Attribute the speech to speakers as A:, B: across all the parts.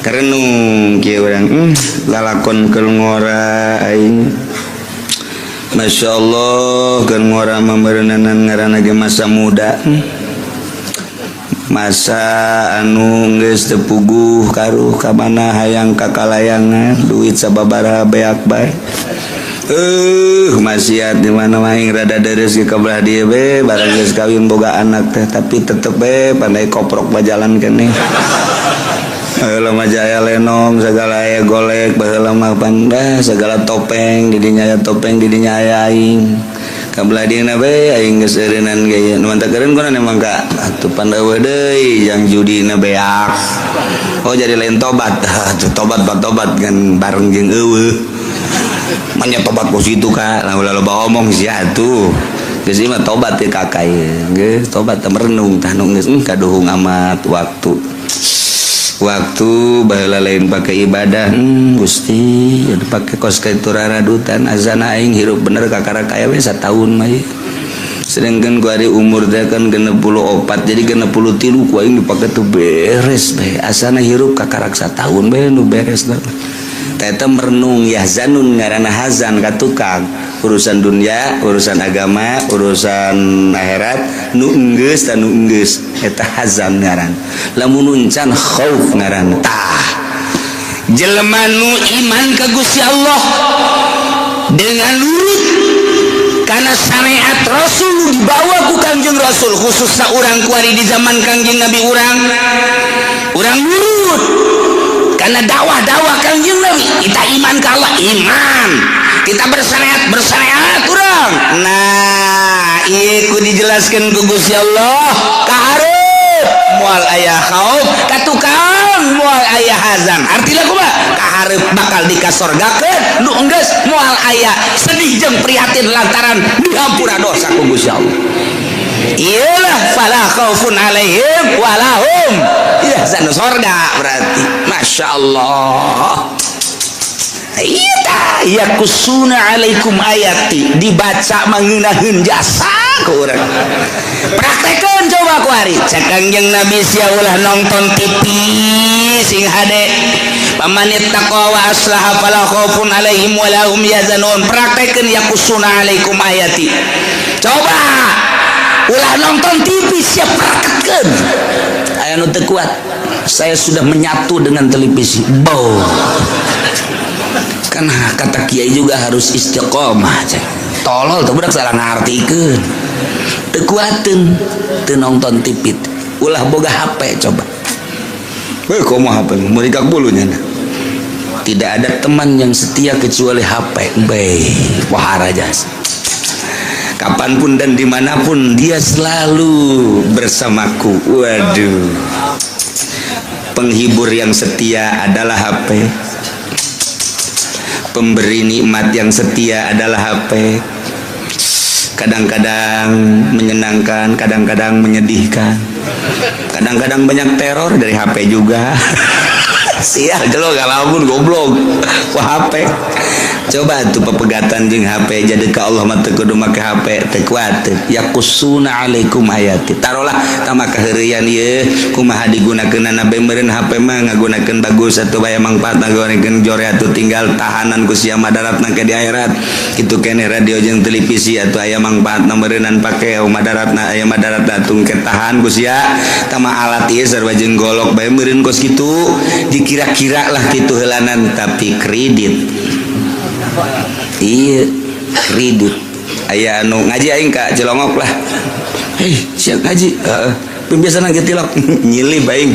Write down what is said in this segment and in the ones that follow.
A: Karenung kieu urang, lalakon keur ngora aing. Masya Allah, keur ngora mah meureuneunan ngaranna ge masa muda. Masa anu geus teu puguh karuh ka mana hayang kakalayangan, duit sababaraha beak bae. Maksiat di mana aing rada deres ge ka belah dieu be, barang geus kawin boga anak teh, tapi tetep be pandai koprok bajalan keneh. Baheula mah jaya lenong segala aya golek, baheula mah pandah segala topeng di dinya aya topeng, di dinya aya aing. Ka belah dieuna be aing geus eureunnan ge nu mantak eureun kunaon emang ka atuh pan eueuh deui jang judina beak. Oh, jadi lain tobat. Atuh tobat tobat tobat kan bareng jeung eueuh. Manya tobat ku situ ka lah, ulah loba omong sia atuh. Geus ieu mah tobat teh kakak ieu. Geus tobat teh merenung tah nu geus kaduhung amat waktu. Waktu baheula lain pakai ibadah, Gusti, dipake kos kitu raradutan azana aing hirup bener kakara kaya we sataun mah ieu. Sedangkan ku ari umur teh kan 64, jadi 63 ku aing dipake tuh beres bae. Asana hirup kakarak sataun bae nu beres teh. Eta merenung yahzanun ngaranna hazan ka tukang urusan dunia, urusan agama, urusan akhirat nu enggeus ta nu enggeus eta hazan ngaran. Lamun encan khauf ngaran. Tah, jelema nu iman ka Gusti Allah dengan nurut karena syariat Rasul dibawa ku Kangjeng Rasul, khususnya urang kuari di zaman Kangjeng Nabi, urang urang nurut karena dakwah-dakwah Kangjeng Nabi. Kita iman ke Allah, iman kita bersyariat, bersyariat urang. Nah, ieu ku dijelaskan ku Gusti Allah, kaharep moal aya khauf, ka tukang moal aya hazan. Artinya kumaha? Kaharep bakal dikasorgakeun nu enggeus moal aya sedih jeung prihatin lantaran dihampura dosa ku Gusti Allah. Iyalah, fala khaufun alaihim walahum yahzanun, sorga berarti. Masya Allah. Iya tah, yaqussuna alaikum ayati, dibaca mengenaheun jasa ku urang. Praktekeun coba ku ari cek Kangjeng Nabi, sia ulah nonton TV sing hade. Famanittaqa wa aslaha fala khaufun alaihim wala hum yahzanun. Praktekeun yaqussuna alaikum ayati. Coba ulah nonton TV siap, praktekeun. Aya nu teu kuat, saya sudah menyatu dengan televisi. Bow. Kan kata kiai juga harus istiqomah cek. Tolol tuh budak, salah ngartikeun. Teu kuateun teu nonton TV. Ulah boga HP coba. Weh, komo HP merikak bulunya. Tidak ada teman yang setia kecuali HP. Be, wahara jas. Kapanpun dan dimanapun dia selalu bersamaku. Waduh, penghibur yang setia adalah HP, pemberi nikmat yang setia adalah HP. Kadang-kadang menyenangkan, kadang-kadang menyedihkan, kadang-kadang banyak teror dari HP juga. Sial jelo galamun goblok. Wah, HP coba tuh pepegatan jeung HP. Jadi ka Allah mah teu kudu make HP, teu kuat. Yaqussuna alaikum ayati, tarolah tama kaheureuyan ieu kumaha digunakeun bae meureun. HP mah ngagunakeun bagus atuh bae, mangfaat ngagunakeun jore atuh tinggal tahanan ku sia madaratna ke di akhirat. Kitu keneh radio jeung televisi atuh aya mangfaatna meureunan, pake madaratna, aya madaratna atuh ke tahan ku sia. Tama alat ieu sarua jeung golok bae meureun, kos kitu dikira-kira lah kitu heulanan. Tapi kredit, iya kredit. Aya anu ngaji aing ka Cilongok lah. Hei, siap ngaji? Heeh. Biasana ge tilok nyilip aing.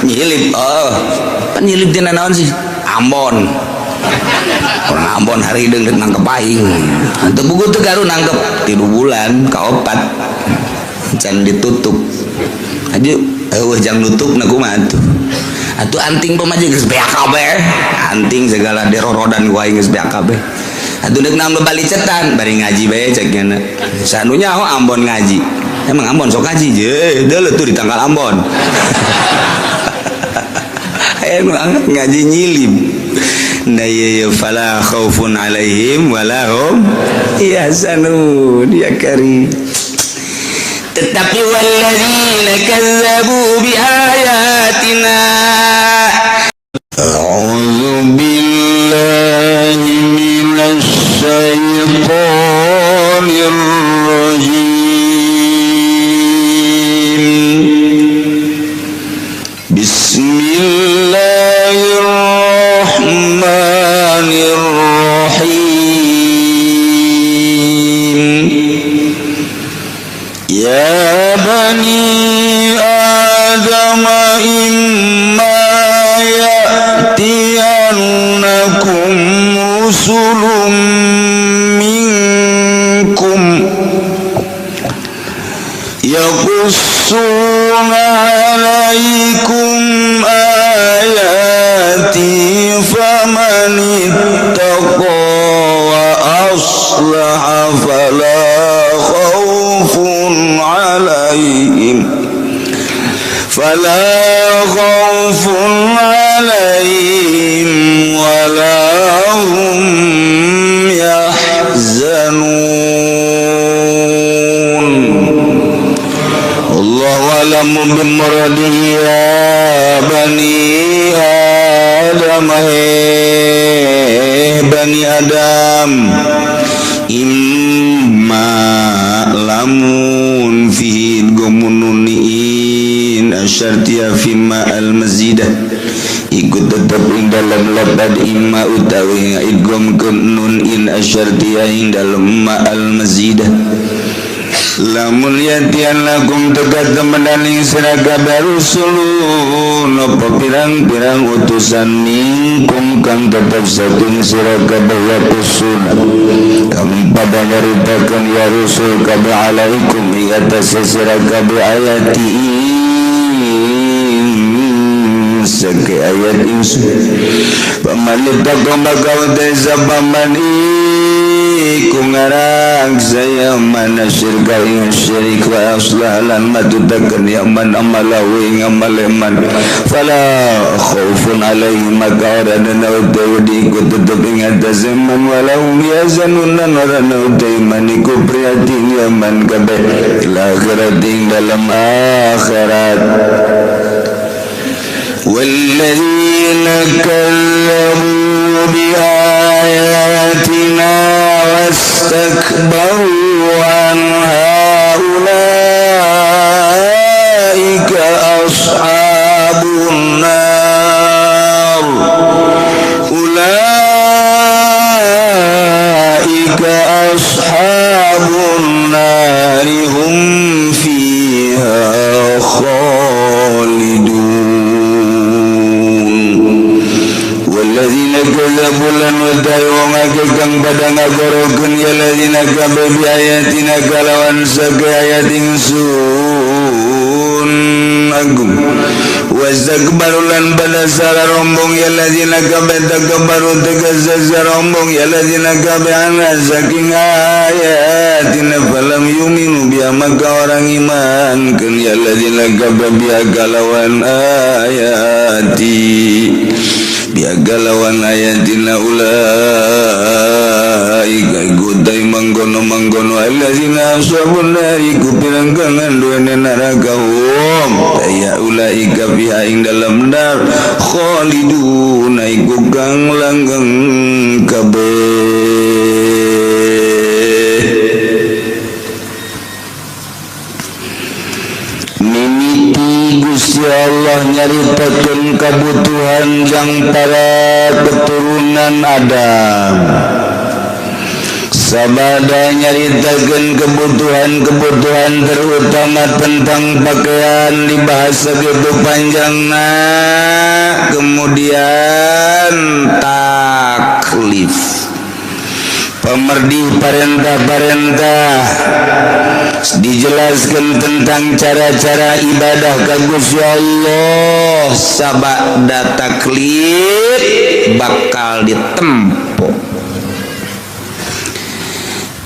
A: Nyilip. Oh, pan nyilip tina naon sih? Ambon. Orang Ambon hari deung nangkep aing. Teu buku teu garu nangkep 3 bulan kaopat can ditutup. Aja eueuh jang nutup na kumaha atuh. Atuh anting pemaji geus beak kabeh. Anting segala derorodan ku aing geus beak kabeh. Atuh deuk naon balicetan bari ngaji bae cek nya. Sanunya oh Ambon ngaji. Emang Ambon sok ngaji je, deuleu tuh di tanggal Ambon. Aya nu ngaji nyilib. Nah iya, fala khaufun alaihim wala hum yahzanun ya karim. Tetapi walladzina kazzabu bi ayatina. Bismillahirrahmanirrahim. Ya bani Adam, imma ya'tiyannakum rusulun minkum yaqussuna alaikum ayati, faman ittaqa wa aslaha fala khaufun alaihim wala hum yahzanun. Allahu a'lamu bimuradihi. Ya bani Adam, bani Adam, imma lamun fihi idghamun in asyartiya fi ma al mazidah, ikut tetap ing dalam labad imma utawi idgham nun in asyartiya ing dalam ma al mazidah. Lamun yatian lakum tegat temenan ing sira kabeh rusulun apa pirang-pirang utusan minkum kang tetep saking sira kabeh, yaqussuna kang pada nyaritakeun ya rusul kabeh, alaikum ing atas sira kabeh, ayati sake ayat ingsun, faman ittaqa maka utai sapaman iku ngarang saya mana syirka ing syirik, wa aslah lan matutakeun ya man amalahu ing amal man, fala khaufun alaihim maka ora dana utawi iku tetep ing atase man, wala hum yahzanun lan ora ana utawi man iku prihatin ya man kabeh, ila akhirat ing dalam akhirat. والذين كذبوا بآياتنا واستكبروا عنها أولئك أصحاب النار، أولئك أصحاب النار هم فيها خالدون. والذين كذبوا lan utawi wong akeh kang pada ngagorokeun ya ladzina kabeh bi ayatina kalawan sake ayat ingsun agung, wastakbaru lan pada sarombong ya ladzina kabeh, takabbaru tegese sarombong ya ladzina kabeh, anha saking ayatina, falam yuminu biha maka ora ngimankeun ya ladzina kabeh, biha kalawan ayati, biagalawan ayatina, ulaika gudai mangkono mangkono allazina ashabun nari ku pirangkangan duene neraka, hum ya ulaika fiha ing dalam nar khalidun iku kang langgeng kabeh. Mimiti Gusti Allah nyaritakeun kabutuhan jang para keturunan Adam, sabada nyaritakeun kebutuhan-kebutuhan terutama tentang pakaian dibahas segitu panjangna, kemudian taklif pemerdi parentah-parentah dijelaskan tentang cara-cara ibadah ka Gusti Allah. Sabada taklif bakal ditempo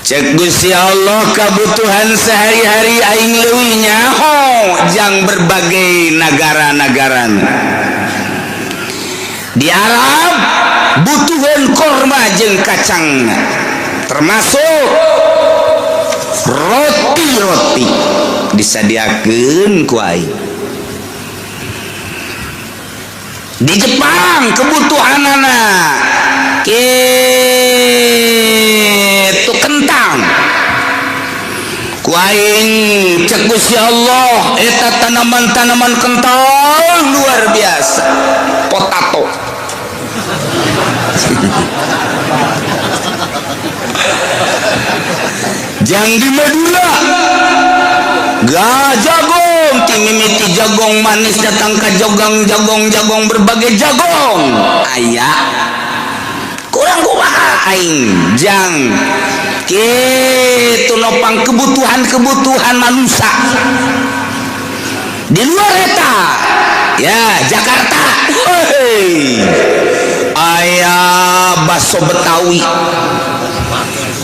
A: cek Gusti Allah, kebutuhan sehari-hari aing leuwih nyaho jang berbagai negara-negara. Di Arab butuhan korma jeung kacang, termasuk roti-roti disadiakeun ku aing. Di Jepang kebutuhanana kitu kentang ku Ku aing cek Gusti Allah eta tanaman-tanaman kental luar biasa, potato. Jang di Madura gak jagong, timimiti jagong manis datang ke jogong jagong jagong berbagai jagong aya. Kurang kumaha aing jang kitu nopang kebutuhan-kebutuhan manusia di luar eta ya. Jakarta, wey, aya bakso Betawi,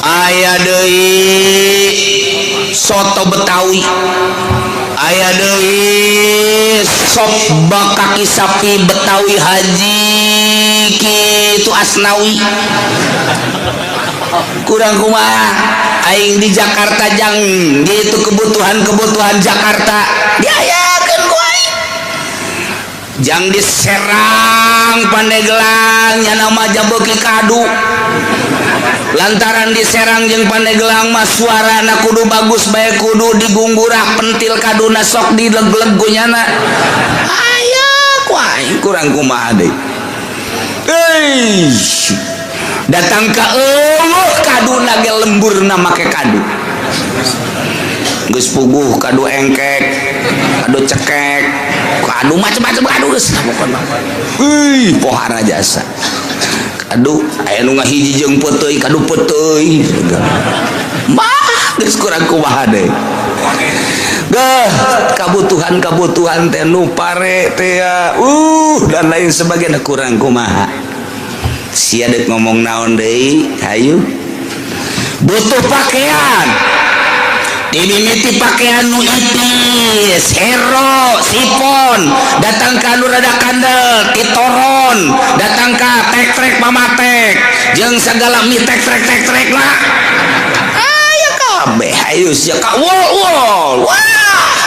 A: aya deui soto Betawi, aya deui sop bak kaki sapi Betawi Haji kitu Asnawi. Kurang kumaha aing di Jakarta jang gitu kebutuhan-kebutuhan Jakarta diayakeun ku aing? Jang di Serang, Pandeglang nya nama jabeuki kadu, lantaran di Serang jeung Pandeglang mah suarana kudu bagus bae, kudu digunggurak pentil kaduna sok dileg-leg nyana aya ku aing. Kurang kumaha deui? Eish, datang ka eueuh kaduna ge lemburna make kadu geus puguh, kadu engkek, kadu cekek, kadu macam-macam kadu geus pokona. Wih, pohara jasa kadu, aya nu ngahiji jeung peuteuy, kadu peuteuy mah geus. Kurang kumaha deui? Geh, kabutuhan-kabutuhan teh nu pare teh dan lain sebagainya. Kurang kumaha sia dek ngomong naon deui? Hayu, butuh pakaian, dimimiti pakaian nu ipis hero sipon, datang ka nu rada kandel titoron, datang ka tek trek pamatek jeung segala mi tek trek tek trek lah aya kabeh. Hayu sia ka wol wol, wah,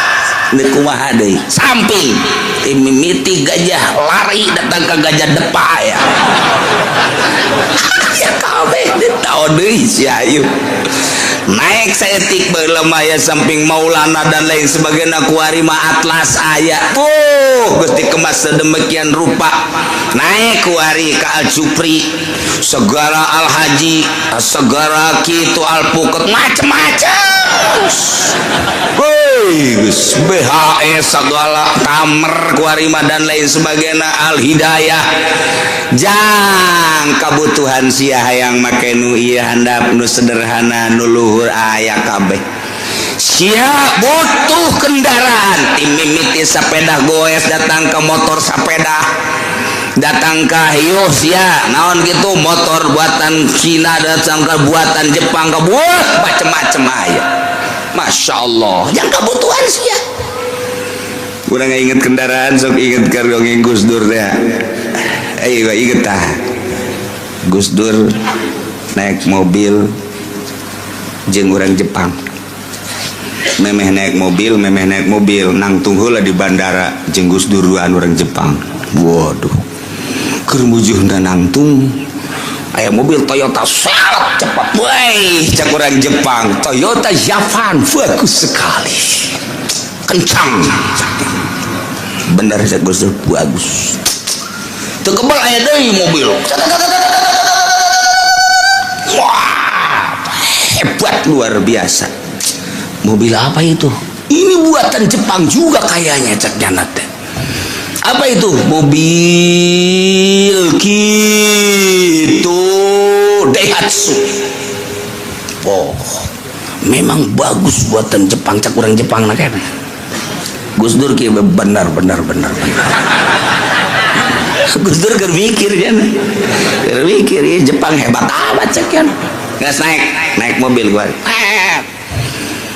A: deuk kumaha deui? Samping dimimiti gajah lari, datang ke gajah depa ya ya kabeh. Tahu deui sia. Hayu naik saeutik baheula mah aya samping Maulana dan lain sebagainya, kuari mah Atlas aya tuh geus dikemas sedemikian rupa. Naik kuari ka Al Jupri segala, Al Haji segala kitu, alpuket macem-macem. Woi, geus BHS segala, tamer kuari mah dan lain sebagainya, Al Hidayah. Jang kabutuhan sia hayang make nu ieu handap, nu sederhana, nu luhur aya kabeh. Sia butuh kendaraan, timimiti sepeda goes, datang ke motor sepeda, datang ke hiuh sia naon gitu, motor buatan Cina, datang ke buatan Jepang, ke buat macem-macem aya. Masya Allah, yang kebutuhan sia. Kurang inget kendaraan, sok inget keur dongeng Gus Dur teh. Ayo inget tah, Gus Dur naik mobil jeung orang Jepang, memeh naik mobil, memeh naik mobil, nangtung heula di bandara jeung Gus Dur duaan orang Jepang. Waduh, keur mujuhna nangtung aya mobil Toyota sangat cepat. Woi, cak orang Jepang, "Toyota Javan bagus sekali, kencang." "Bener," cak Gus Dur, "bagus." Teu kebal aya deui mobil, wah, hebat luar biasa. "Mobil apa itu?" "Ini buatan Jepang juga kayaknya," cak nyana teh. "Apa itu?" "Mobil gitu Daihatsu." "Oh, memang bagus buatan Jepang," cak orang Jepang. Nah, kan Gus Dur kieu, "Benar, benar, benar, benar." Gus Dur keur mikir kan, keur mikir ya, Jepang hebat amat cek kan. Nggak naik naik mobil gua,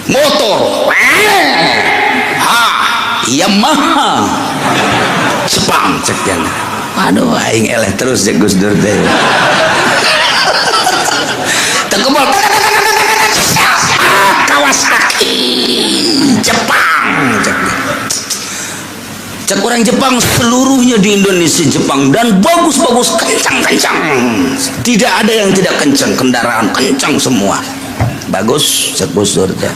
A: motor ha Yamaha Jepang cek kan. "Aduh, aing eleh terus," cek Gus Dur teh. Teu kebal, Kawasaki Jepang cek. Cek orang Jepang, "Seluruhnya di Indonesia Jepang dan bagus-bagus, kencang-kencang, tidak ada yang tidak kencang, kendaraan kencang semua." Bagus, cek Gus Dur teh.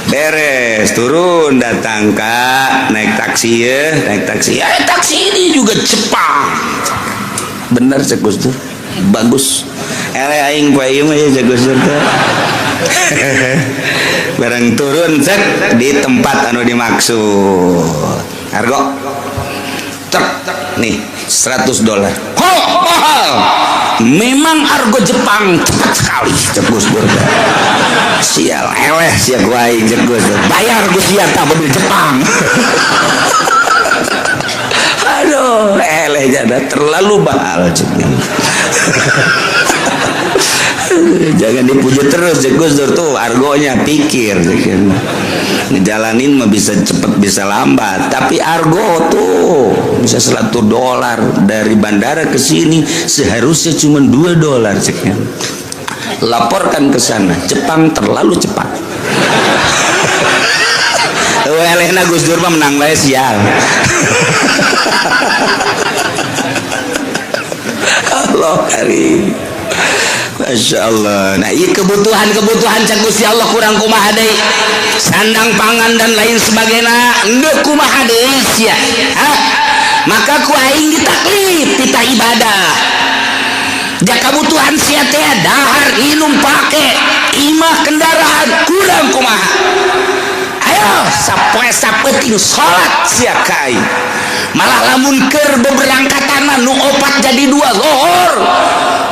A: Beres turun, datang ka naik taksi ya, naik taksi. Eh, taksi ini juga Jepang. Bener, cek Gus Dur, bagus. Eleh aing poe ieu mah ya, cek Gus Dur teh. Bareng turun, cek di tempat anu dimaksud, argo cek nih 100 dolar. Oh, mahal. Memang argo Jepang cepat sekali, cek Gus Dur. Sial, eleh sia ku aing, cek Gus Dur. Bayar Gus sia tah mobil Jepang. Aduh, eleh jada, terlalu mahal, cek. Jangan dipuji terus, cek Gus Dur. Tuh argonya, pikir, cek. Ngejalanin mah bisa cepet, bisa lambat, tapi argo tuh bisa 100 dolar. Dari bandara ke sini seharusnya cuma 2 dolar, ceknya. Laporkan ke sana, Jepang terlalu cepat. Elehna Gus Dur mah, menang bae sial. Allah hari. Masya Allah. Nah, iya, kebutuhan-kebutuhan cek Gusti Allah kurang kumaha deui? Sandang pangan dan lain sebagainya endeu kumaha deui sia? Hah? Maka ku aing ditaklif kita ibadah. Ja kebutuhan sia teh dahar, minum, pake, imah, kendaraan, kurang kumaha? Ayo, sapoe sapeuting salat sia ka aing. Malah lamun keur beberangkatan nu opat jadi dua, lohor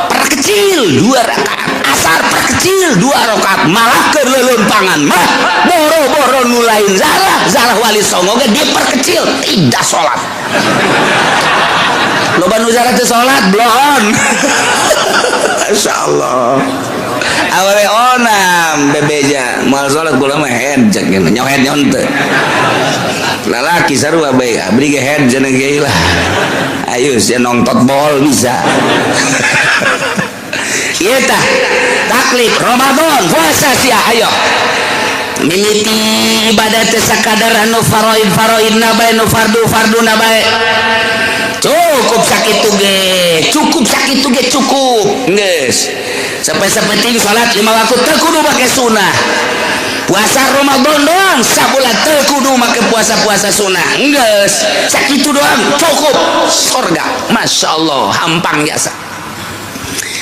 A: perkecil dua rakaat, asar perkecil dua rakaat. Malah keur leuleumpangan mah boro-boro nu lain zarah, zarah Wali Songo ge diperkecil, tidak sholat. Loba nu zarah teu salat bloon. Masya Allah. Awewe onam bebeja moal salat, kula mah head, cek nyohet nyon teu. Lalaki sarua bae, abdi ge head cenah ge lah. Ayo sia nongtot bol bisa. Ieu tah taklif Ramadan, puasa sia. Ayo mimiti ibadah teh sakadar anu faraid faraidna bae, nu fardu farduna bae. Cukup sakitu ge cukup, sakitu ge cukup. Geus sampai sapenting salat lima waktu, teu kudu make sunah. Puasa Ramadan doang sabulan, teu kudu make puasa-puasa sunah. Geus sakitu doang cukup sorga. Masya Allah, hampang jasa.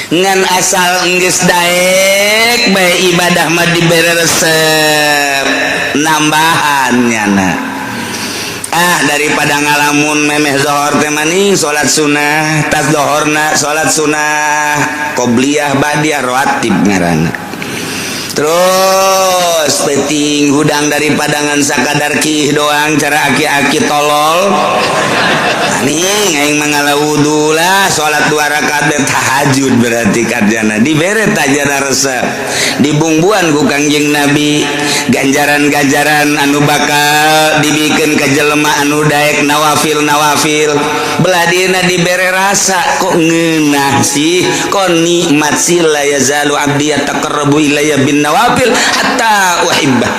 A: Ngan asal geus daek bae ibadah mah dibere resep nambahan nyana. Ah, daripada ngalamun memeh zohor teh maning salat sunnah, tas zohorna salat sunnah qobliyah ba'diyah, rawatib ngaranna. Terus peting hudang, daripada ngan sakadar kih doang, cara aki-aki tolol nih, aing mangala wudu lah, salat dua rakaat dan tahajud. Berarti karjana dibere tajana resep, dibungbuan ku Kangjeng Nabi ganjaran-ganjaran anu bakal dibikin ke jelema anu daek nawafil nawafil. Beladina dibere rasa, kok ngeunah sih, kok nikmat sih. La yazalu abdi yataqarrabu ilayya bin nawafil hatta uhibbah,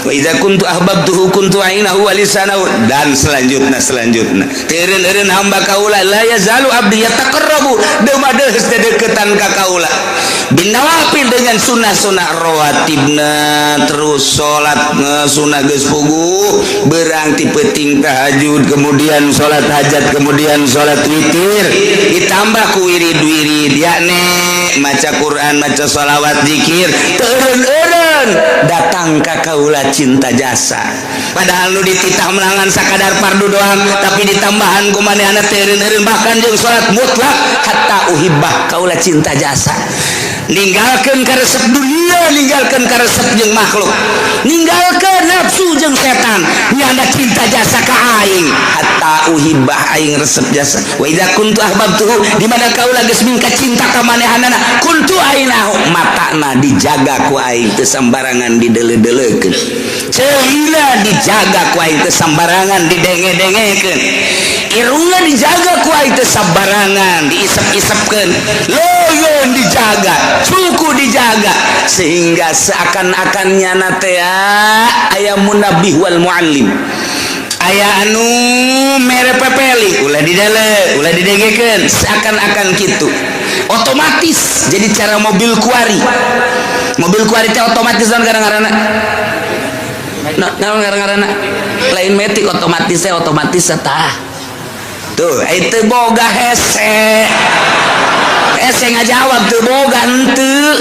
A: wa idza kuntu ahbabtuhu kuntu ainahu wa lisanahu, dan selanjutnya selanjutnya. Teureun-eureun hamba kaula, la yazalu abdi yataqarrabu, deuma deus dedeketan ka kaula, bin nawafil, dengan sunnah-sunnah rawatibna. Terus salat sunnah geus puguh, berang ti peuting tahajud, kemudian salat hajat, kemudian salat witir, ditambah ku wirid-wirid, yakni maca Quran, maca sholawat, zikir. Teureun-eureun datang ka kaula cinta jasa. Padahal nu dititah melangan sakadar fardu doang, tapi ditambahan ku manehna teureun-eureun, bahkan jeung salat mutlak, hatta uhibbah, kaula cinta jasa. Ninggalkeun karesep dunia, ninggalkeun karesep jeung makhluk, ninggalkeun nafsu jeung setan, nyanda cinta jasa ka aing, hatta uhibbah, aing resep jasa. Wa idza kuntu ahbabtuhu, di mana kaula geus mingka cinta ka manehanana, kuntu ainahu, matana dijaga ku aing teu sambarangan dideuleu-deleukeun, ceulina dijaga ku aing teu sambarangan didenge-dengekeun, irungna dijaga ku aing teu sambarangan diisep-isepkeun, leungeun dijaga, suku dijaga, sehingga seakan-akan nyana teh aya munabih wal muallim, aya anu mere pepeli, ulah didele, ulah didengekeun, seakan-akan kitu. Otomatis jadi cara mobil kuari. Mobil kuari teh otomatis naon ngaran-ngaranna? Nah, naon ngaran-ngaranna? Lain metik, otomatis teh otomatis tah. Tuh, itu boga hese. Hese ngajawab tuh boga henteu.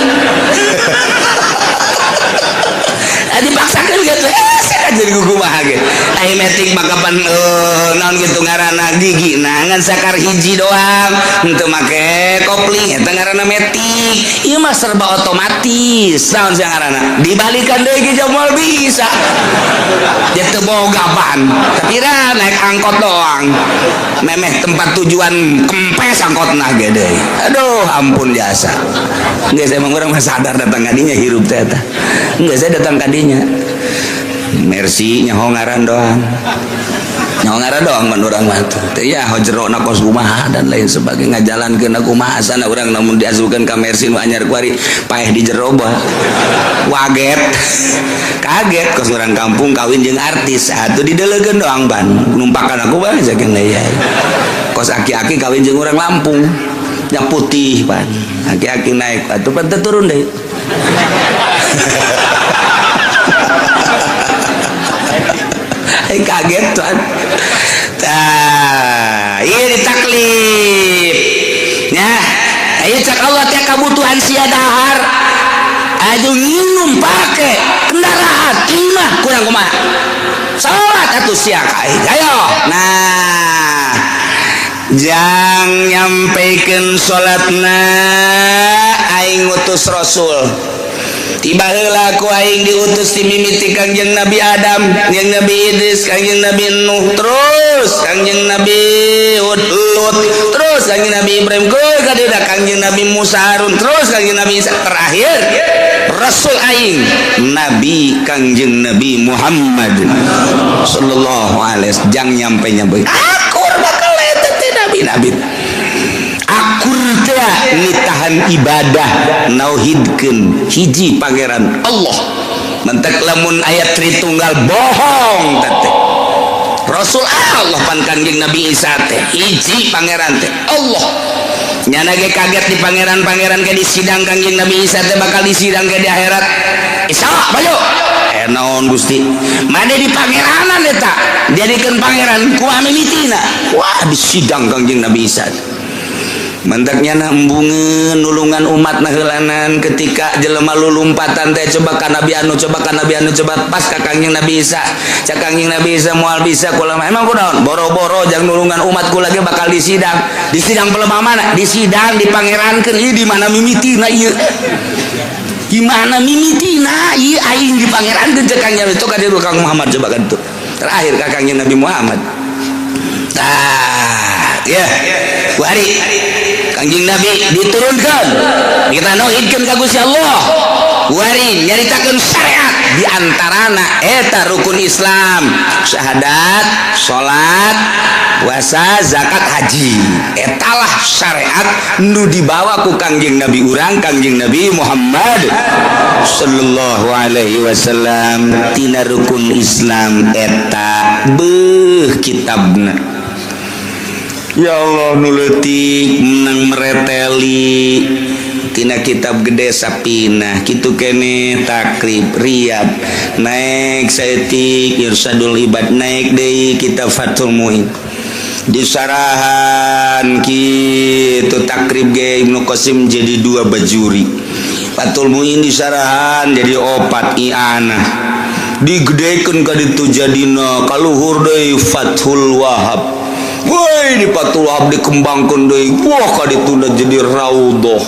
A: Dipaksakan gitu hese kan jadi kumaha ge. Ai metik mah kapan naon gitu ngaranna gigi nah ngan sakar hiji doang henteu make kopling, eta ngaranna metik. Ieu mah serba otomatis. Naon sih ngaranna? Dibalikan deui ge moal bisa. Dia teu boga ban. Tapi naik angkot doang. Memeh tempat tujuan kempes angkotna ge deui. Aduh, ampun jasa. Geus emang urang mah sadar datang kadinya hirup teh eta. Geus saya datang kadinya. Mercy nyaho ngaran doang. Nyaho ngaran doang mun urang mah tuh. Teu ya jerona kos kumaha dan lain sebagainya, ngajalankeun kumaha sana urang, namun diasupkeun ka Mercy nu anyar kuari paeh di jero bah. Waget. Kaget kos urang kampung kawin jeung artis. Atuh didelegeun doang ban. Numpakan aku bang saking ya. Kos aki-aki kawin jeung urang Lampung. Yang putih pan. Aki-aki naik atuh pan teu turun deui. Kaget tuan. Tah, ieu ditaklif. Nya, ieu cak Allah teh kabutuhan sia dahar. Aduh nginum pake kendaraan imah kurang kumaha. Salat atuh sia ka aing. Ayo. Nah, jang nyampaikan salatna aing ngutus rasul. Tiba heula ku aing diutus ti mimiti Kangjeng Nabi Adam, Kangjeng Nabi Idris, Kangjeng Nabi Nuh, terus Kangjeng Nabi Hud, Lut, terus Kangjeng Nabi Ibrahim, ka dieu Kangjeng Nabi Musa, Harun, terus Kangjeng Nabi Isa, terakhir Rasul aing Nabi Kangjeng Nabi Muhammad sallallahu alaihi wasallam. Jang nyampe-nyampe akur bakal eta teh nabi-nabi. Akur teh nitahan ibadah nauhidkeun hiji pangeran Allah. Mentek lamun ayat Tritunggal bohong teh. Rasul Allah pan Kangjeng Nabi Isa teh hiji pangeran teh Allah. Nyana ge kaget di pangeran-pangeran ke di sidang Kangjeng Nabi Isa teh bakal disidang ke di akhirat. Isa maju. Naon Gusti? Mane di pangeranan eta? Dijadikeun pangeran kumaha mimitina? Wah, disidang Kangjeng Nabi Isa. Mentaknya na embungeun nulungan umat na heulanan ketika jelema lulumpatan teh coba ka Nabi anu, coba ka Nabi anu, coba pas ka Kangjeng Nabi Isa. Cak Kangjeng Nabi Isa moal bisa kula mah. Emang kunaon? Boro-boro jang nulungan umat kula ge bakal disidang. Disidang pelema mana? Disidang dipangerankeun ieu di mana mimitina ieu? Gimana mimitina ieu aing dipangerankeun cek Kangjeng itu ka dieu Kang Muhammad coba kan tuh. Terakhir ka Kangjeng Nabi Muhammad. Tah, ya. Kuari Kangjeng Nabi diturunkan kita nauhidkeun ka Gusti Allah. Kuari nyaritakeun syariat di antarana eta rukun Islam, syahadat, salat, puasa, zakat, haji. Etalah syariat nu dibawa ku Kangjeng Nabi urang Kangjeng Nabi Muhammad sallallahu alaihi wasallam. Tina rukun Islam eta beuh kitabna. Ya Allah, nu leutik menang mereteli tina kitab gede Sapinah kitu kene, Takrib, Riyad, naik saeutik Irsadul Ibad, naik deui kitab Fathul Muin disarahan kitu. Takrib ge Ibnu Qasim jadi dua bajuri, Fathul Muin disarahan jadi opat, I'anah digedekeun ka ditu jadina kaluhur deui Fathul Wahab. Woi, di Fathul Wahab dikembangkeun deui, wah, ka ditu jadi Raudhah,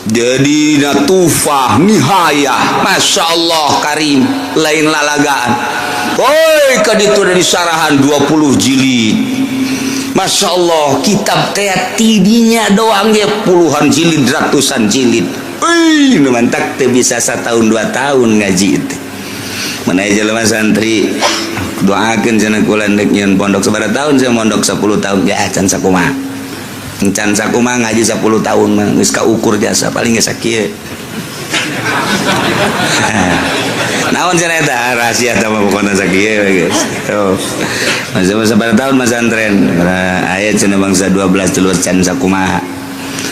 A: jadi Natufah, Nihayah. Masya Allah Karim, lain lalagaan. Woi, ka ditu dari sarahan 20 jilid. Masya Allah, kitab teh tidinya doang ge puluhan jilid, ratusan jilid. Wih, nu mantak teu bisa setahun 2 tahun ngaji itu. Mana jelema santri doakeun cenah kula ndek nyieun pondok. Sabaraha tahun saya mondok? 10 tahun ya. Can sakumaha, can sakumaha ngaji 10 tahun mah geus kaukur jasa paling geus sakieu. Naon cenah eta rahasia eta mah, pokona sakieu we geus. Tuh. Masa sabaraha tahun masantren? Aya cenah bangsa 12 telur, can sakumaha.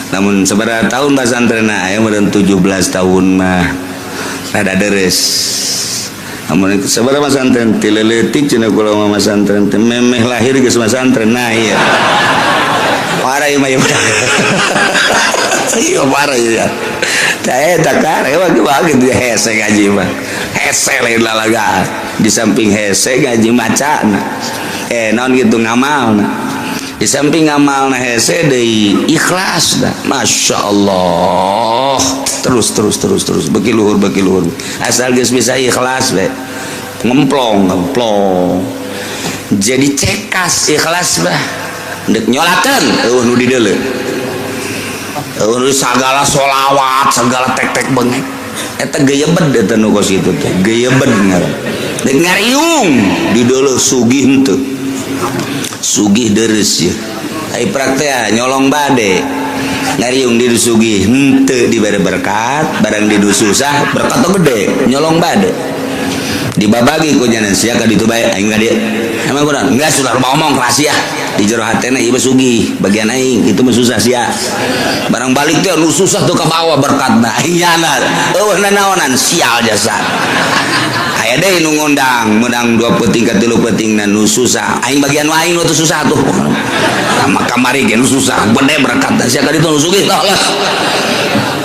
A: Namun sabaraha tahun pasantren aya meureun 17 tahun mah rada deres. Namun sabaraha masantren ti leutik cenah kula mah masantren teh memeh lahir geus masantren. Nah, iya. Parah ieu mah ieu. Iya, parah ya. Tah eta kare mah gitu hese ngaji mah. Hese lain lalagaan. Di samping hese ngaji macana. Eh, naon gitu ngamalna. Di samping ngamalna hese deui ikhlas dah. Masya Allah. Terus terus terus terus beki luhur beki luhur. Asal geus bisa ikhlas we. Ngemplong ngemplong. Jadi cekas ikhlas bah. Ndek nyolakeun euweuh nu dideuleu. Euweuh sagala solawat, segala tek-tek bengek. Eta geyebed eta nu kos kitu teh, geyebed ngaran. Dek ngariung dideuleu sugih henteu. Sugih deres ya. Ai praktek nyolong bade. Ngariung di sugih henteu dibere berkat, barang di susah berkat gede, nyolong bade. Dibabagi ku nyanan sia ka ditu bae aing ka dieu. Emang kurang? Enggak, sudah ngomong rahasia. Di jero hatena ieu sugih, bagian aing itu mah susah sia. Barang balik teh nu susah tuh ka bawah berkatna. Aing nyana. Euweuh nanaonan sial jasa. Aya deui nu ngundang, menang dua peuting ka tilu peuting nu susah. Aing bagian aing nu teu susah tuh. Sama kamari ge nu susah, gede berkatna sia ka ditu nu sugih tah lah.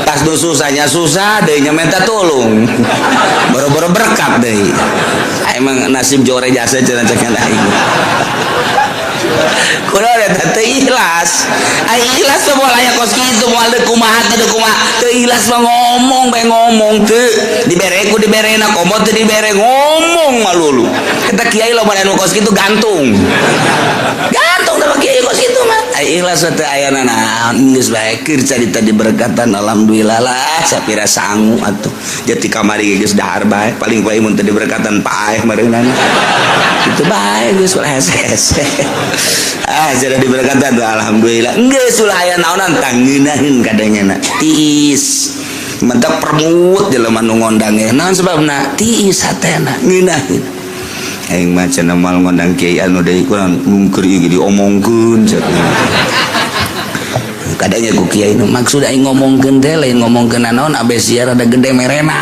A: Pas nu susahnya susah deui nya minta tolong. Boro-boro berkat deui. Emang nasib jore jasa cenah cek aing. Kudu eta teu ikhlas. Ai ikhlas mah moal aya kos kitu, moal deuk kumaha teu deuk kumaha. Teu ikhlas mah ngomong bae ngomong teu dibere ku diberena komo teu dibere ngomong malulu. Eta kiai loba anu kos kitu gantung. Gantung da kiai kos kitu mah. Ai ikhlas mah teu aya nanaon geus bae keur carita diberkatan alhamdulillah lah sapira sangu atuh. Jati kamari geus dahar bae paling bae mun teu diberkatan paeh meureunana. Itu bae geus ulah hese-hese. Ah, sudah diberkatan tuh alhamdulillah. Geus ulah aya naonan tangeunaheun kadangena. Tiis. Mentak permut jelema nu ngondang ge. Naon sebabna? Tiis hatena ngeunaheun. Aing mah cenah moal ngondang kiai anu deui kurang mungker ieu diomongkeun cenah. Kadangnya ku kiai nu maksud aing ngomongkeun teh lain ngomongkeun naon abe sia rada gede merena.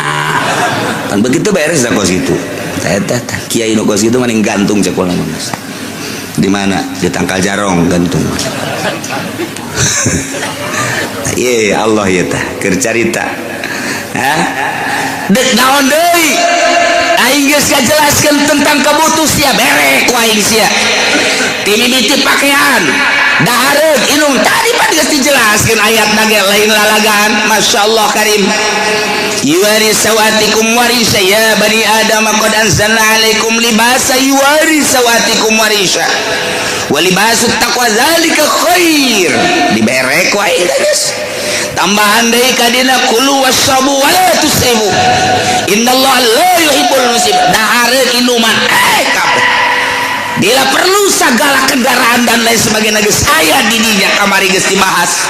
A: Kan begitu beres dah kos itu. Eta teh kiai nu kos kitu mending gantung cek kula mah. Di mana? Di tangkal jarong gantung. Iya Allah ya tah keur carita. Hah? Dek naon deui? Aing geus ngajelaskeun tentang kebutuh sia bere ku aing sia. Ti pakaian, dahareun, inum tadi pan geus dijelaskeun ayat ge lain lalagaan. Masya Allah karim. Yuwari sawatikum warisha ya bani Adam qad anzalna alaikum libasa yuwari sawatikum warisha. Wa libasut taqwa zalika khair. Dibere ku aing geus. Tambahan deui ka dina kulu wasyabu wa la tusrifu. Innallaha la yuhibbul musrif. Dahareun inuman eh kabeh. Bila perlu segala kendaraan dan lain sebagainya geus aya di dinya kamari geus dibahas.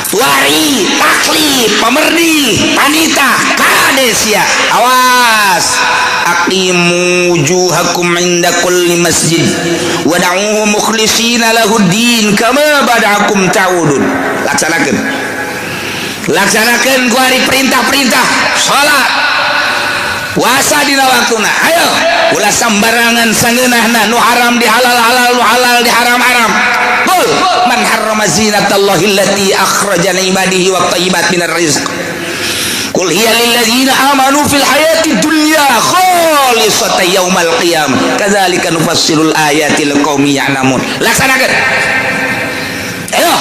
A: Wari, taklif, pamerdi, panita, kadesia. Awas. Aqimu wujuhakum inda kulli masjid wad'uhu mukhlishina lahuddin kama bada'akum ta'udun. Laksanakeun. Laksanakeun ku hari perintah-perintah salat, puasa dina waktuna. Ayo, ulah sambarangan sangeunahna nu haram di halal-halal, nu halal di haram-haram. Qul man harrama zinatallahi allati akhraja li ibadihi wat thayyibat minar rizq. Qul hiya lil ladzina amanu fil hayati dunya khalisatan yaumal qiyamah. Kadzalika nufassilul ayati liqaumin ya'lamun. Laksanakeun. Ayo,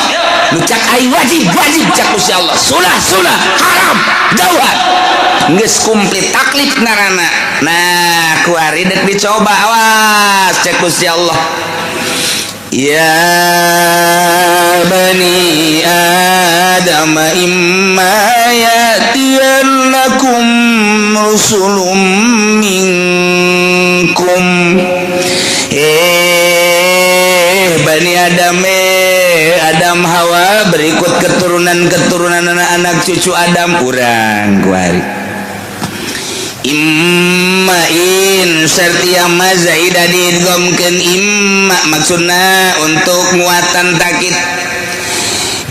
A: nu cak ai wajib wajib cak Gusti Allah. Sunah sunah, haram jauhan. Geus komplit taklif narana. Nah, kuari dek dicoba awas cek Gusti Allah. Ya bani Adam imma ya'tiyannakum rusulun minkum. Eh Bani Adam, eh Adam Hawa berikut keturunan-keturunan anak-anak cucu Adam urang kuari. Imma in sertia ma zaidah diidghamkeun imma maksudna untuk muatan takit.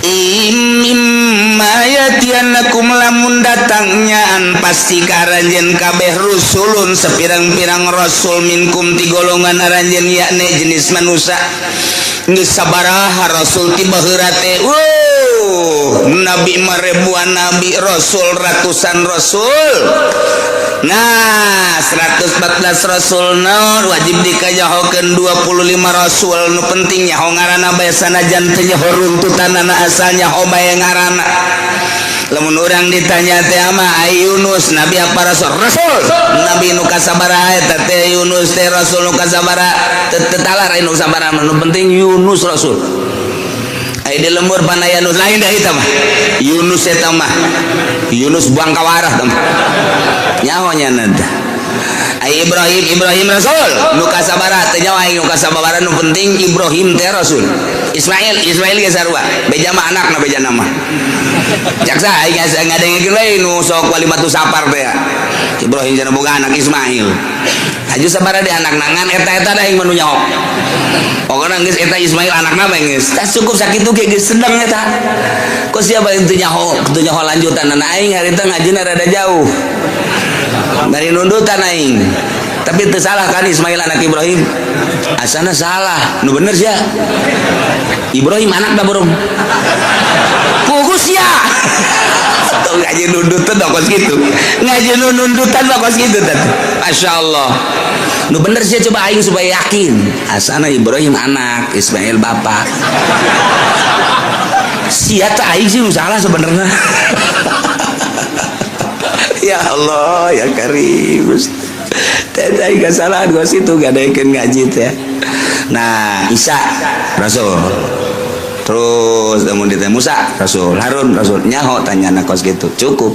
A: Imma yatiannakum lamun datangnyaan pasti ka aranjeun kabeh rusulun sepirang-pirang rasul minkum ti golongan aranjeun, yakni jenis manusia. Geus sabaraha rasul ti baheula teh? Wuh, nabi mah ribuan nabi, rasul ratusan rasul. Nah, 114 rasul naon wajib dikajahokeun 25 rasul. Nu penting nyaho ngaranna bae, sanajan teu nyaho runtutanana, asal nyaho bae ngaranna. Lamun urang ditanya teh ama, "Ai Yunus nabi apa rasul?" Rasul. Nabi nu kasabaraha eta teh? Yunus teh rasul nu kasabaraha? Teu teu talar nu sabaraha, nu penting Yunus rasul. Ai di lembur panaya nu lain dah eta mah. Yunus eta mah Yunus buang kawarah tah mah. Nyaho nya teh. Ai Ibrahim, Ibrahim rasul nu kasabaraha? Teu nyaho aing nu kasabaraha, nu penting Ibrahim teh rasul. Ismail, Ismail ge sarua, beja mah anakna, beja nama. Jaksa aing asa ngadengekeun we nu sok walimatu sapar teh ya. Ibrahim cenah boga anak Ismail. Haju sabaraha di anak nangan eta-eta da aing mah nu nyaho. Pokokna geus eta Ismail anakna mah geus. Tah, cukup sakitu ge geus sedang eta. Kok siapa yang teu nyaho, teu nyaho lanjutan aing harita ngajina rada jauh. Dari nundutan aing. Tapi teu salah kan Ismail anak Ibrahim? Asana salah. Nu bener sia. Ibrahim anak da burung. Pugus ya. Tuh ngaji nundutan kos gitu. Ngaji nundutan kos gitu teh. Masya Allah. Nu bener sih coba aing supaya yakin. Asana Ibrahim anak, Ismail bapak. Sia teh aing sih nu salah sebenarnya. Ya Allah, ya Karim. Teh aing kesalahan gua situ gak ada ngaji teh. Nah, Isa Rasul. Terus lamun ditanya Musa Rasul, Harun Rasul, nyaho tanya kos gitu. Cukup.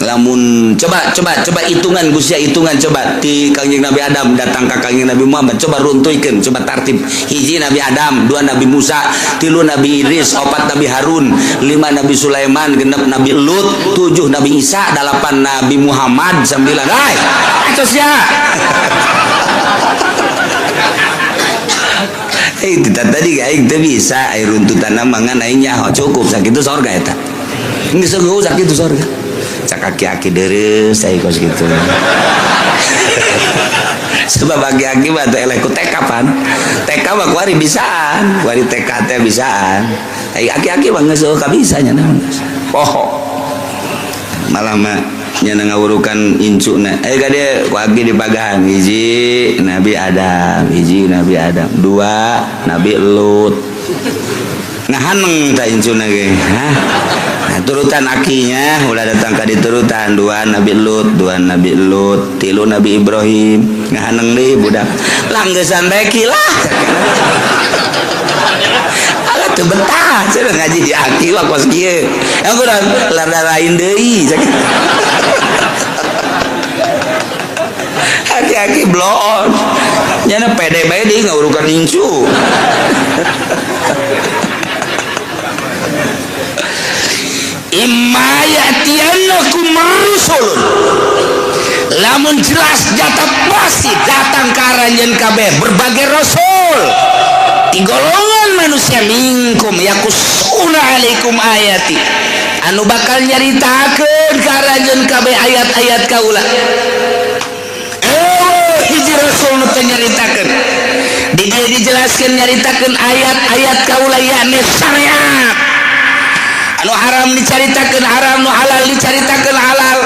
A: Lamun coba coba coba hitungan Gusia, hitungan coba ti Kangjeng Nabi Adam datang ke Kangjeng Nabi Muhammad, coba runtuhkeun, coba tartib. Hiji Nabi Adam, dua Nabi Musa, tilu Nabi Idris, opat Nabi Harun, lima Nabi Sulaiman, genep Nabi Lut, tujuh Nabi Isa, delapan Nabi Muhammad, sembilan. Hai, acos ya. Eh, tadi aing teu bisa aing runtutan mangan aing nyaho cukup sakitu sorga eta. Geus eueuh sakitu sorga. Cak aki-aki dereus aing kos kitu. Sebab aki-aki mah teh eleh ku TK pan. TK mah kuari bisaan, kuari TK teh bisaan. Ai aki-aki mah geus eueuh kabisa nya naon. Poho. Malah mah nya ngawurukan incuna. Eh, kade ku aki dipagahan hiji Nabi Adam, hiji Nabi Adam, dua Nabi Lut. Ngahaneng tak incuna ge. Hah? Nah, turutan akinya ulah datang ka diturutan dua Nabi Lut, dua Nabi Lut, tilu Nabi Ibrahim. Ngahaneng deui budak. Langgesan bae lah. Alah teu betah cenah ngaji di aki mah kos kieu. Yang kurang lada lain deui. Aki-aki bloon. Nyana pede bae deui ngawurukan incu. Imma ya'tiyannakum rusulun. Lamun jelas jatah pasti datang ka aranjeun kabeh berbagai rasul di golongan manusia, minkum yaqussuna alaikum ayati, anu bakal nyaritakeun ka aranjeun kabeh ayat-ayat kaula. Eh, hiji rasul nu teu nyaritakeun di dieu dijelaskeun nyaritakeun ayat-ayat kaula, yakni syariat. Anu haram dicaritakeun haram, nu halal dicaritakeun halal,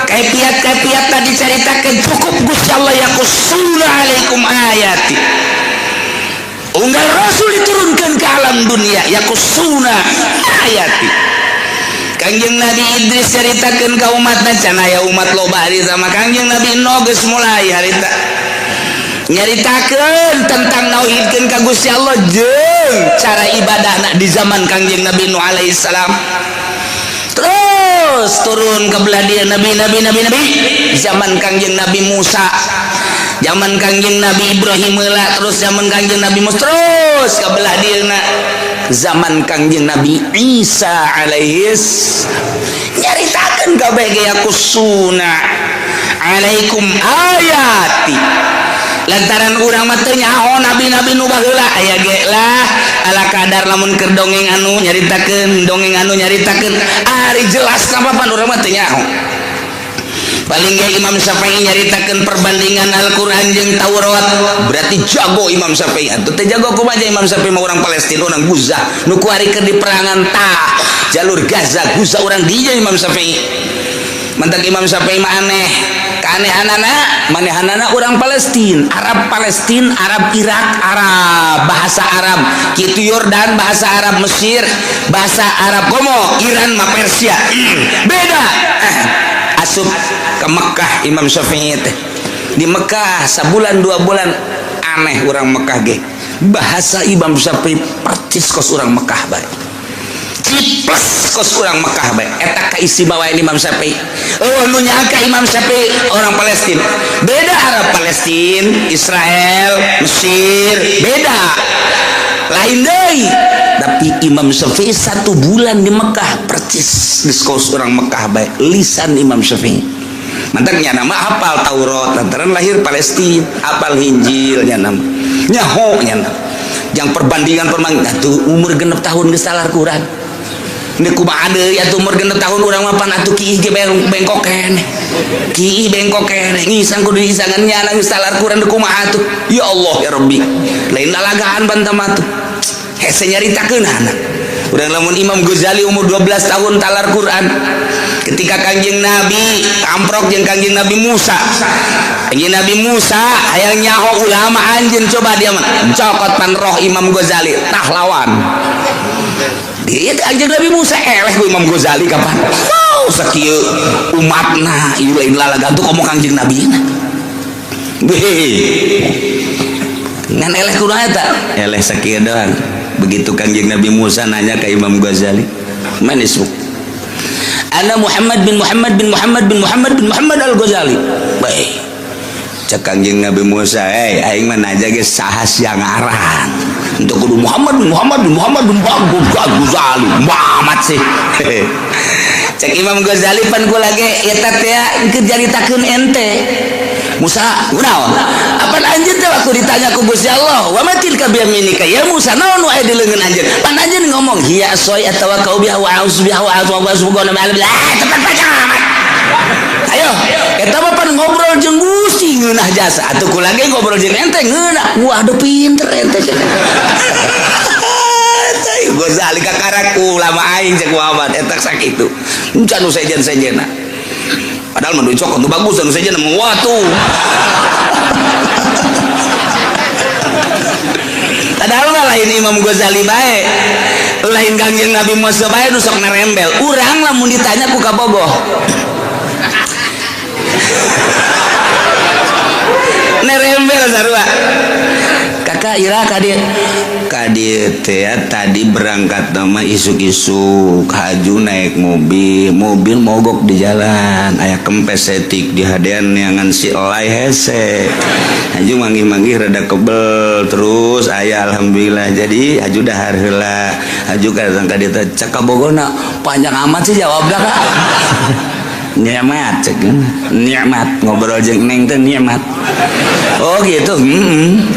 A: kaifiat-kaifiat tadi dicaritakeun. Cukup Gusti Allah yaqussuna alaikum ayati. Unggal rasul diturunkan ke alam dunia, yaqussuna ayati. Kangjeng Nabi Idris caritakeun ka umatna, can aya umat loba harita mah. Kangjeng Nabi Nuh geus mulai harita nyaritakeun tentang nauhidkeun ka Gusti Allah jeung cara ibadahna di zaman Kangjeng Nabi Nuh alaihi salam. Terus turun ke belah dia nabi nabi nabi nabi, zaman Kangjeng Nabi Musa, zaman Kangjeng Nabi Ibrahim lah, terus zaman Kangjeng Nabi Musa, terus ke belah dia zaman Kangjeng Nabi Isa alaihis nyaritakeun kabeh ge yaqussuna alaikum ayati. Lantaran urang mah teu nyaho nabi-nabi nu baheula aya ge lah. Ala kadar lamun keur dongeng anu nyaritakeun, dongeng anu nyaritakeun, ari jelas apa pan urang mah teu nyaho. Paling ge Imam Syafi'i nyaritakeun perbandingan Al-Qur'an jeung Taurat, berarti jago Imam Syafi'i. Atuh teh jago kumaha Imam Syafi'i mah orang Palestina, orang Gaza nu kuari keur di perangan tah jalur Gaza, Gaza orang dinya Imam Syafi'i. Mantak Imam Syafi'i mah aneh keanehanana, manehanana orang Palestina, Arab Palestina, Arab Irak, Arab bahasa Arab kitu, Yordan bahasa Arab, Mesir bahasa Arab, komo Iran mah Persia. Beda. Asup ke Mekah Imam Syafi'i teh, di Mekah sabulan 2 bulan, aneh orang Mekah ge bahasa Imam Syafi'i percis kos orang Mekah bae, plus kos orang Mekah bae. Eta kaistimewaan Imam Syafi'i. Oh, nu nyangka Imam Syafi'i orang Palestina. Beda Arab Palestina, Israel, Mesir beda, lain deui. Tapi Imam Syafi'i satu bulan di Mekah percis di kos orang Mekah bae lisan Imam Syafi'i. Mantaknya nama hafal Taurat lantaran lahir Palestina, hafal Injil nya nama nyaho nya nama yang perbandingan perbandingan tuh. Umur 6 tahun geus talar Quran. Ini kumaha deui atuh umur 6 tahun urang mah? Pan atuh kiih ge bengkok keneh, kiih bengkok keneh, ngisang kudu diisangan. Nyana geus talar Quran, kumaha atuh? Ya Allah ya Rabbi, lain lalagaan bantam atuh, hese nyaritakeun anak urang. Lamun Imam Ghazali umur 12 tahun talar Quran, ketika Kangjeng Nabi amprok jeung Kangjeng Nabi Musa, Kangjeng Nabi Musa hayang nyaho ulama anjeun, coba dia mah cokot pan roh Imam Ghazali tah lawan dia. Kangjeng Nabi Musa eleh ku Imam Ghazali. Kapan? Wow, sakieu umatna ieu lain lalagan tuh komo Kangjeng Nabi na. Ngan eleh kudu eta eleh sakieu doang. Begitu Kangjeng Nabi Musa nanya ke Imam Ghazali, "Man ismuk?" "Ana Muhammad bin Muhammad bin Muhammad bin Muhammad bin Muhammad Al-Ghazali." Baik, cek Kangjeng Nabi Musa, "Eh, aing mah nanya ge saha sia ngaran untuk kudu Muhammad bin Muhammad bin Muhammad bin Muhammad Ghazali Muhammad sih?" Cek Imam Ghazali, "Pan kula ge eta teh keur caritakeun ente Musa." Kunaon? Apa anjeun teh waktu ditanya ku Gusti Allah, "Wa ma tilka biyaminika ya Musa?" Naon nu aya di leungeun anjeun? Pan anjeun ngomong, "Hiya ashaya atawakkau biha wa a'udzu biha wa a'udzu wa tepat panjang amat." Ayo, eta mah pan ngobrol jeung Gusti ngeunah jasa. Atuh kula ge ngobrol jeung ente ngeunah. Wah, aduh, pinter ente. Ghazali kakarak ulama aing, cek Muhammad eta sakitu. Encan nu sejen-sejenna. Padahal mah cokot nu bagus, nu sejen mah watu. Padahal mah lain Imam Ghazali bae, lain Kangjeng Nabi Musa bae nu sok narembel. Urang lamun ditanya ku kabogoh nerembel sarua. "Kakak ira ka dieu?" "Ka dieu teh tadi berangkat nama isuk-isuk haju naik mobil, mobil mogok di jalan, aya kempes setik di hadean neangan si elai hese. Haju manggih-manggih rada kebel, terus aya alhamdulillah, jadi haju dahar heula, haju ka ka dieu teh." Cek kabogona, "Panjang amat sih jawabna, Kak." "Nikmat," cek, "nikmat ngobrol jeung neng teh nikmat." "Oh gitu.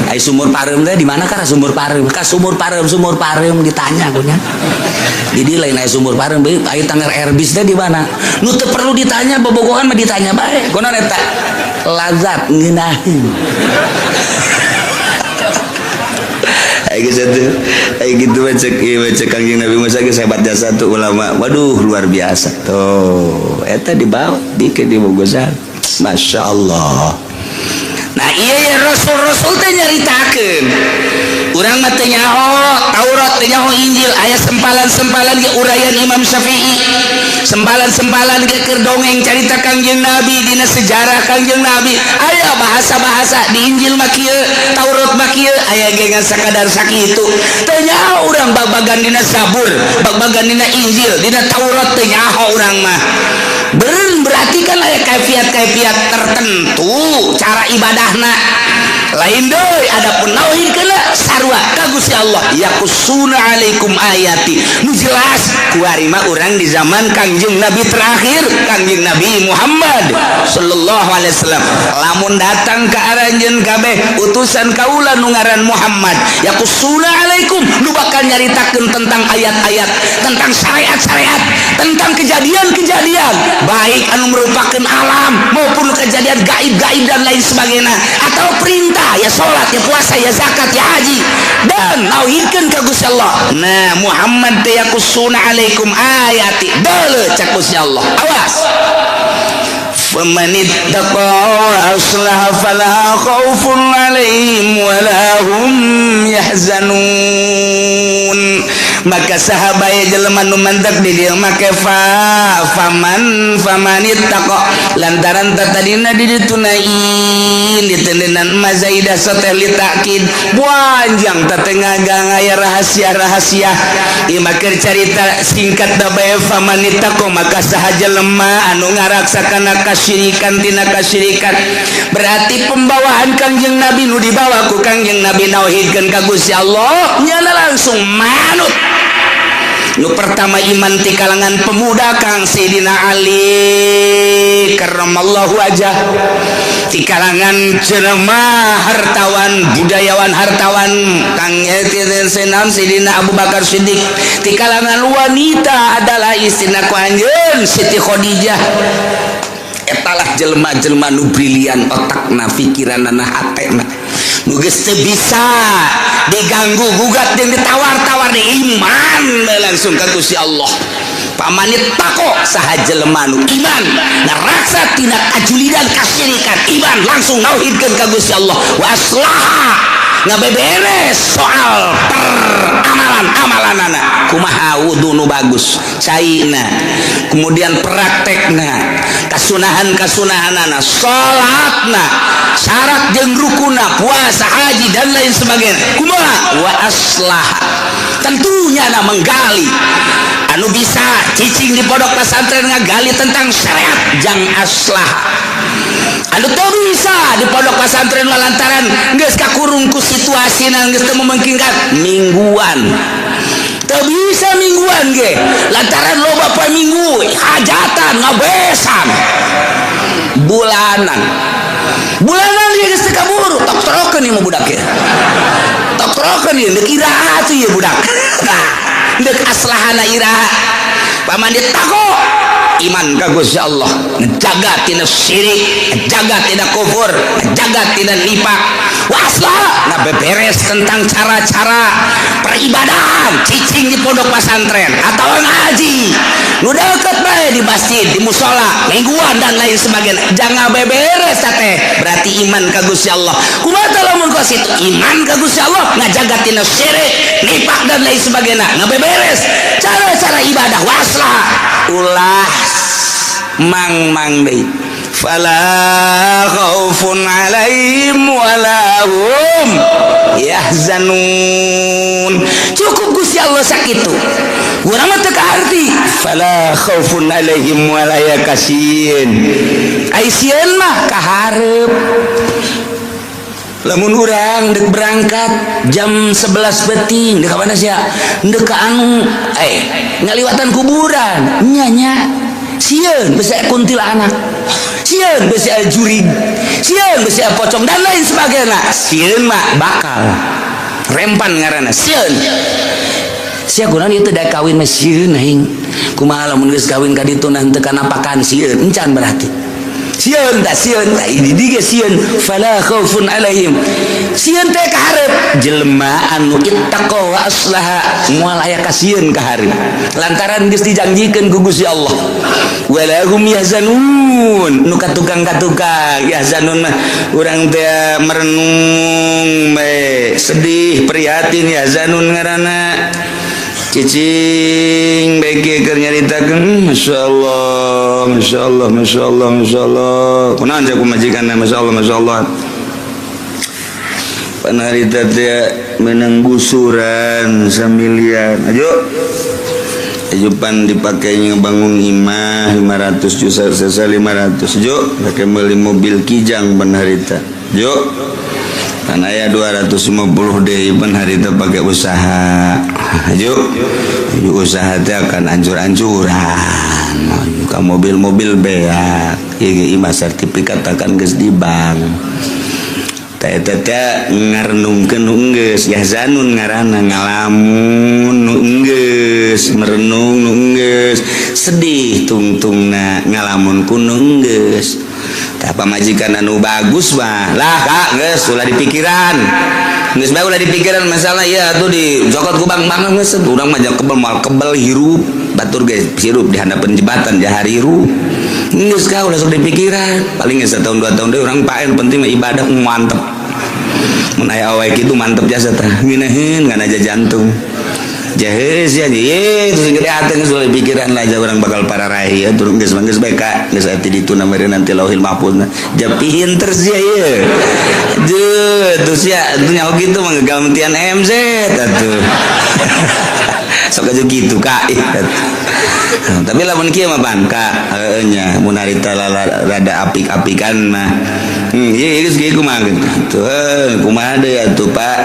A: Ai sumur pareum teh di mana?" "Ka sumur pareum, ka sumur pareum, sumur pareum ditanya kunya. Jadi lain aya sumur pareum bae, ai tanggar Airbus teh di mana?" Nu teu perlu ditanya, bobogohan mah ditanya bae. Kunaon eta? Lazat ngeunaheun. Ayo gitu, ayo gitu mah cek ieu mah cek Kangjeng Nabi Musa geus hebat jasa tuh ulama. Waduh, luar biasa. Tuh, eta dibawa dikeun di Bogozal. Masya Allah. Nah, iya ya, Rasul-rasul teh nyaritakeun. Urang mah teu nyaho Taurat, teu nyaho Injil, aya sempalan-sempalan ge uraian Imam Syafi'i. Sempalan-sempalan ge keur dongeng carita Kangjeng Nabi, dina sejarah Kangjeng Nabi. Aya bahasa-bahasa di Injil mah kieu, Taurat mah kieu, aya ge ngan sakadar sakitu. Teu nyaho urang bag-bagan dina Zabur, bag-bagan dina Injil, dina Taurat teu nyaho urang mah. Berarti kan aya kaifiat-kaifiat tertentu cara ibadahna. Lain deui, adapun nauhid kena sarua ka Gusti Allah. Yaqussuna alaikum ayati, nu jelas kuari mah urang di zaman Kangjeng Nabi terakhir, Kangjeng Nabi Muhammad sallallahu alaihi wasallam. Lamun datang ka aranjeun kabeh utusan kaula nu ngaran Muhammad, yaqussuna alaikum, nu bakal nyaritakeun tentang ayat-ayat, tentang syariat-syariat, tentang kejadian-kejadian, baik anu merupakan alam maupun kejadian gaib-gaib dan lain sebagainya, atau perintah, ya salat, ya puasa, ya zakat, ya haji, dan nauhidkeun ka Gusti Allah. Nah, Muhammad teh yaqussuna alaikum ayati deuleu, cak Gusti Allah, awas. فمن اتقى وأصلح فلا خوف عليهم ولا هم يحزنون. Maka sahabat jelema nu mantak di dieu make fa faman, famanittaqa, lantaran tadina di ditu nain ditendenan mazaidah soteh li ta'kid panjang teh ngagang aya rahasia-rahasia. Ieu mah keur carita singkat da bae. Famanittaqa, maka saha jelema anu ngaraksa kana kasyirikan, tina kasyirikan, berarti pembawaan Kangjeng Nabi nu dibawa ku Kangjeng Nabi nauhidkeun ka Gusti Allah, nyana langsung manut. Nu pertama iman ti kalangan pemuda Kang Sayyidina Ali karramallahu wajah, ti kalangan jelema hartawan, budayawan, hartawan, Kang Senam Sayyidina Abu Bakar Siddiq, ti kalangan wanita adalah istrina ku anjeun Siti Khadijah. Etalah jelema-jelema nu brilian otakna, pikiranna, hatena, nu geus teu bisa diganggu gugat jeung ditawar-tawar di iman langsung ka Gusti Allah. Famanittaqa, saha jelema nu iman ngaraksa tina kajulidan, kasyirikan, iman langsung nauhidkeun ka Gusti Allah, wa aslaha, ngabeberes soal peramalan amalanana, kumaha wudu nu bagus caina, kemudian praktekna, kasunahan kasunahanana, salatna, syarat jeung rukuna, puasa, haji, dan lain sebagainya, kumaha. Wa aslaha, tentunya na menggali anu bisa cicing di pondok pesantren, ngagali tentang syariat jang aslaha. Anu teu bisa di pondok pesantren lantaran geus kakurung ku situasi geus teu memungkinkan mingguan, teu bisa mingguan ge lantaran loba poe Minggu hajatan, ngabesan, bulanan bulanan ge geus teu kaburu, tok trokeun ieu mah budak ye, tok trokeun ieu, deuk iraha atuh ieu budak. Nah, deuk aslahana iraha? Famanittaqa, iman ka Gusti Allah, ngejaga tina syirik, ngejaga tina kufur, ngejaga tina nifak, wa aslaha, ngabeberes tentang cara-cara peribadahan, cicing di pondok pesantren atau ngaji nu deket bae di masjid, di musola, mingguan, dan lain sebagainya, jangan beberes teh berarti iman ka Gusti Allah. Kumaha lamun kos itu iman ka Gusti Allah, ngajaga tina syirik, nifak, dan lain sebagainya, ngabeberes cara-cara ibadah, wa aslaha, ulah mang-mang deui, fala khaufun alaihim wala hum yahzanun. Cukup Gusti Allah sakitu, urang mah teu kaarti fala khaufun alaihim wala yakasieun. Ai sieun mah kahareup. Lamun urang dek berangkat jam 11 peuting, dek ka mana sia? Dek ka anu, ngaliwatan kuburan nya nya sieun besi kuntilanak, sieun besi jurig, sieun besi pocong, dan lain sebagainya. Sieun mah bakal rempan ngaranna sieun. Sia kunaon ieu teh daek kawin mah sieun aing, kumaha lamun geus kawin ka ditu nah teu kanapakan, sieun encan berarti sieun tak sieun. Lah, ini ge sieun, fala khaufun alaihim, sieun teh kaharep. Jelema anu ittaqa wa aslaha moal aya kasieun kaharep lantaran geus dijanjikeun ku Gusti Allah. Wala hum yahzanun, nu katukang-katukang yahzanun mah urang teh merenung bae, sedih, prihatin, yahzanun ngaranna. Cicing bae keur nyaritakeun, Masya Allah, Masya Allah, Masya Allah, Masya Allah, kunaon cek majikanna? Masya Allah, Masya Allah, panarita teh menang gusuran samiliar ayo ayo, pan dipakainya ngebangun imah 500 juta, sesa 500 jo, pakai beli mobil Kijang panharita jo. Kan aya 250 deui pan harita pakai usaha. Yuk, yuk usaha teh akan ancur-ancuran. Ka mobil-mobil beak. Ieu mah sertifikat akan geus di bank. Teh teh ngarenungkeun nu geus, yahzanun ngaranna ngalamun nu geus, merenung nu geus, sedih tungtungna ngalamun ku nu geus. Tah, pamajikan anu bagus mah lah, Kak, geus ulah dipikiran. Geus bae ulah dipikiran masalah ieu atuh dicokot ku bank bank geus urang mah kebel moal kebel hirup batur geus hirup di handapeun jembatan jahar hirup. Geus, Kak, ulah sok dipikiran. Paling geus setahun 2 tahun deui urang paen, penting mah ibadah mantep. Mun aya awewe kitu mantep jasa tah ngeunaheun ngan aja jantung. Jaheus ya, ye terus gede hati geus ulah pikiran lah aja urang bakal pararahi ya turun geus geus bae, Kak, geus ati ditu namanya nanti Lauhil Mahfuz japihin terus ya ye. Duh, terus ya atuh nyaho kitu mah gantian MZ atuh. Sok aja gitu, Kak. Tapi lamun kieu mah pan, Kak, heueuh nya mun harita rada apik-apikan mah. Ieu geus kieu kumaha gitu. Tuh, kumaha deui atuh, Pak?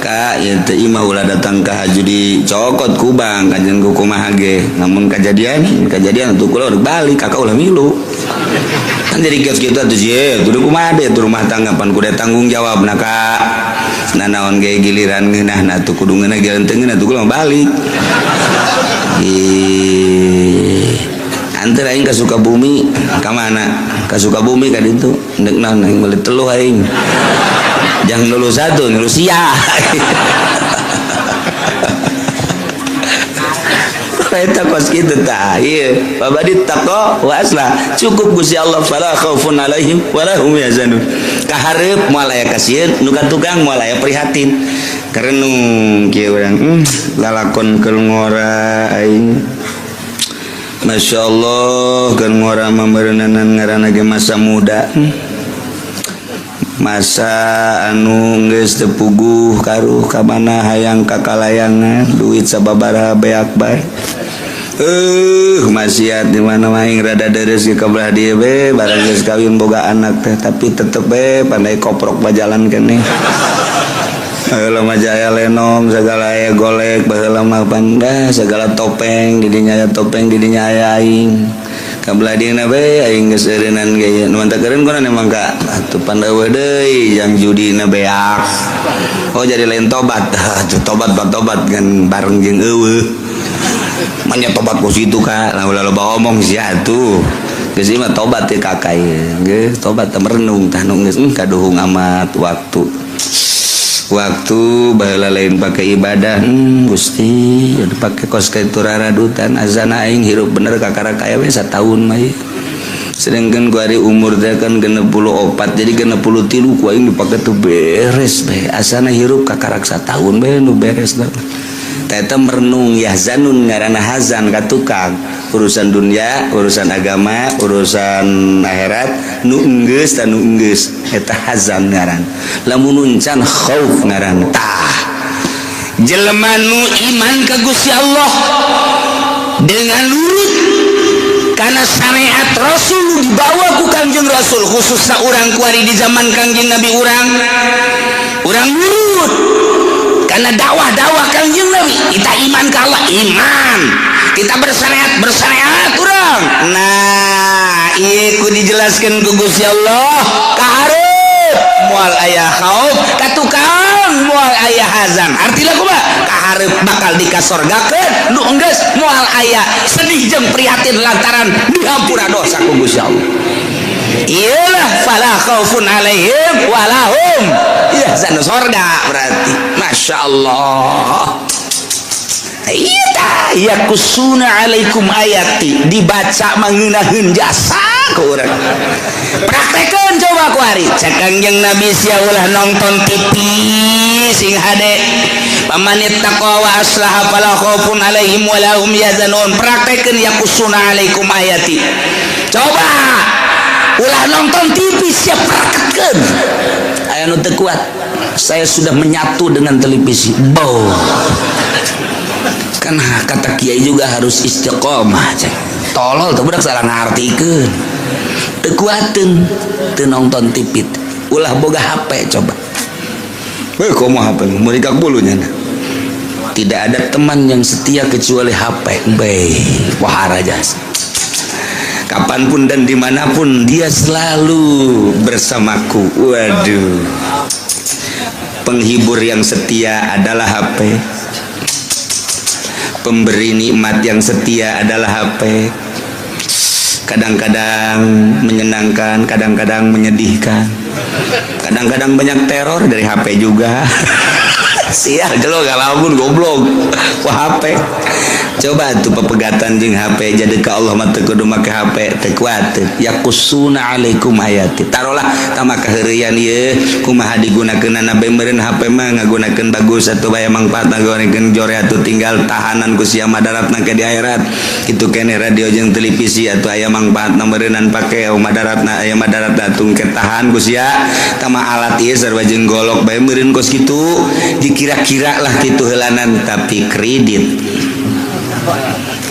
A: Kak, ieu teh imah ulah datang ka haju dicokot ku bank kajian ku kumaha ge. Namun kejadian, kejadian atuh kula udah balik, Kakak ulah milu. Kan jadi kios kitu atuh ye, kudu kumaha deui atuh rumah tangga pan kudu tanggung jawab na, Kak. Nah, naon ge giliran ngeunah atuh kudu ngeunah, giliran teu ngeunah atuh kula mah balik. Ih, anter aing ka Sukabumi, ka mana? Ka Sukabumi ka ditu, ndek naon aing meuli teluh aing. Jangan lulus satu, lulus sia. Eta kos kitu tah, ieu. Babadi taqwa wa aslah. Cukup Gusti Allah fala khaufun alaihim wala hum yahzanun. Kahareup moal aya kasieun, nu ka tukang moal aya prihatin. Karenung kieu urang, lalakon keur ngora aing. Masya Allah, keur ngora mameureuneunan ngaranna ge masa muda. Masa anu geus teu puguh karuh ka mana hayang kakalayangan duit sababaraha beak bae. Maksiat di mana aing rada deres ge ka belah dieu be barang geus kawin boga anak teh, tapi tetep be pandai koprok bajalan keneh. Baheula mah jaya lenong segala aya golek, baheula mah panda segala topeng didinya aya topeng didinya aya aing. Ka belah dieuna be aing geus eureunnan ge nu mantap eureun kunaon emang, Kak? Atuh pandawe deui yang judina beak. Oh, jadi lain tobat. Atuh tobat tobat tobat kan bareng jeung eueuh. Manya tobat ku situ, Kak. Lah ulah loba omong sia atuh. Geus ieu mah tobat teh kakak ieu. Geus tobat teh merenung tah nu geus kaduhung amat waktu. Waktu baheula lain pakai ibadah, Gusti, pake kos kitu raradutan azana aing hirup bener kakara kaya we satahun mah ieu. Sedangkan ku ari umur teh kan 64, jadi 63 ku aing dipake teu beres bae. Asana hirup kakarak satahun bae nu beres lah. Eta merenung yahzanun ngaranna hazan ka tukang urusan dunia, urusan agama, urusan akhirat nu enggeus dan nu enggeus eta hazan ngaran. Lamun uncan khauf ngaran. Tah, jelema nu iman ka Gusti Allah dengan nurut karena syariat Rasul dibawa ku Kangjeng Rasul, khususnya urang kuari di zaman Kangjeng Nabi, urang urang nurut karena dakwah-dakwah Kangjeng Nabi. Kita iman ke Allah, iman kita bersyariat, bersyariat urang. Nah, ieu ku dijelaskan ku Gusti Allah, kahareup moal aya khauf, ka tukang moal aya hazan. Artinya kumaha? Kahareup bakal dikasorgakeun, nu enggeus moal aya sedih jeung prihatin lantaran dihampura dosa ku Gusti Allah. Iyalah fala khaufun alaihim walahum yahzanun, sorga berarti. Masya Allah. Iya, yaqussuna alaikum ayati dibaca mengenaheun jasa ku urang. Praktekeun coba ku ari. Cek Kangjeng Nabi, sia ulah nonton TV sing hade. Famanittaqa wa aslaha fala khaufun alaihim wala hum yahzanun. Praktekeun yaqussuna alaikum ayati. Coba ulah nonton TV siap, praktekeun. Aya nu teu kuat. Saya sudah menyatu dengan televisi. Bow. Kan kata kiai juga harus istiqomah, cek. Tolol tuh budak, salah ngartikeun. Teu kuateun teu nonton TV. Ulah boga HP coba. Weh, komo HP mereka bulunya. Tidak ada teman yang setia kecuali HP. Bae, wahara jasa. Kapanpun dan dimanapun dia selalu bersamaku. Waduh, penghibur yang setia adalah HP, pemberi nikmat yang setia adalah HP. Kadang-kadang menyenangkan, kadang-kadang menyedihkan, kadang-kadang banyak teror dari HP juga. Sial jelo galamun goblok. Wah, HP coba tuh pepegatan jeung HP. Jadi ke Allah mah teu kudu make HP, teu kuat. Yaqussuna alaikum ayati, tarolah tama kaheureuyan ieu kumaha digunakeunana bae. Meureun HP mah ngagunakeun bagus atuh bae, mangfaat ngagunakeun jore atuh, tinggal tahanan ku sia madaratna ke di akhirat. Kitu keneh radio jeung televisi atuh, aya mangfaatna meureunnan pake madaratna, aya madaratna atuh ke tahan ku sia. Tama alat ieu sarua jeung golok bae meureun, kos kitu dikira-kira lah kitu heulanan. Tapi kredit,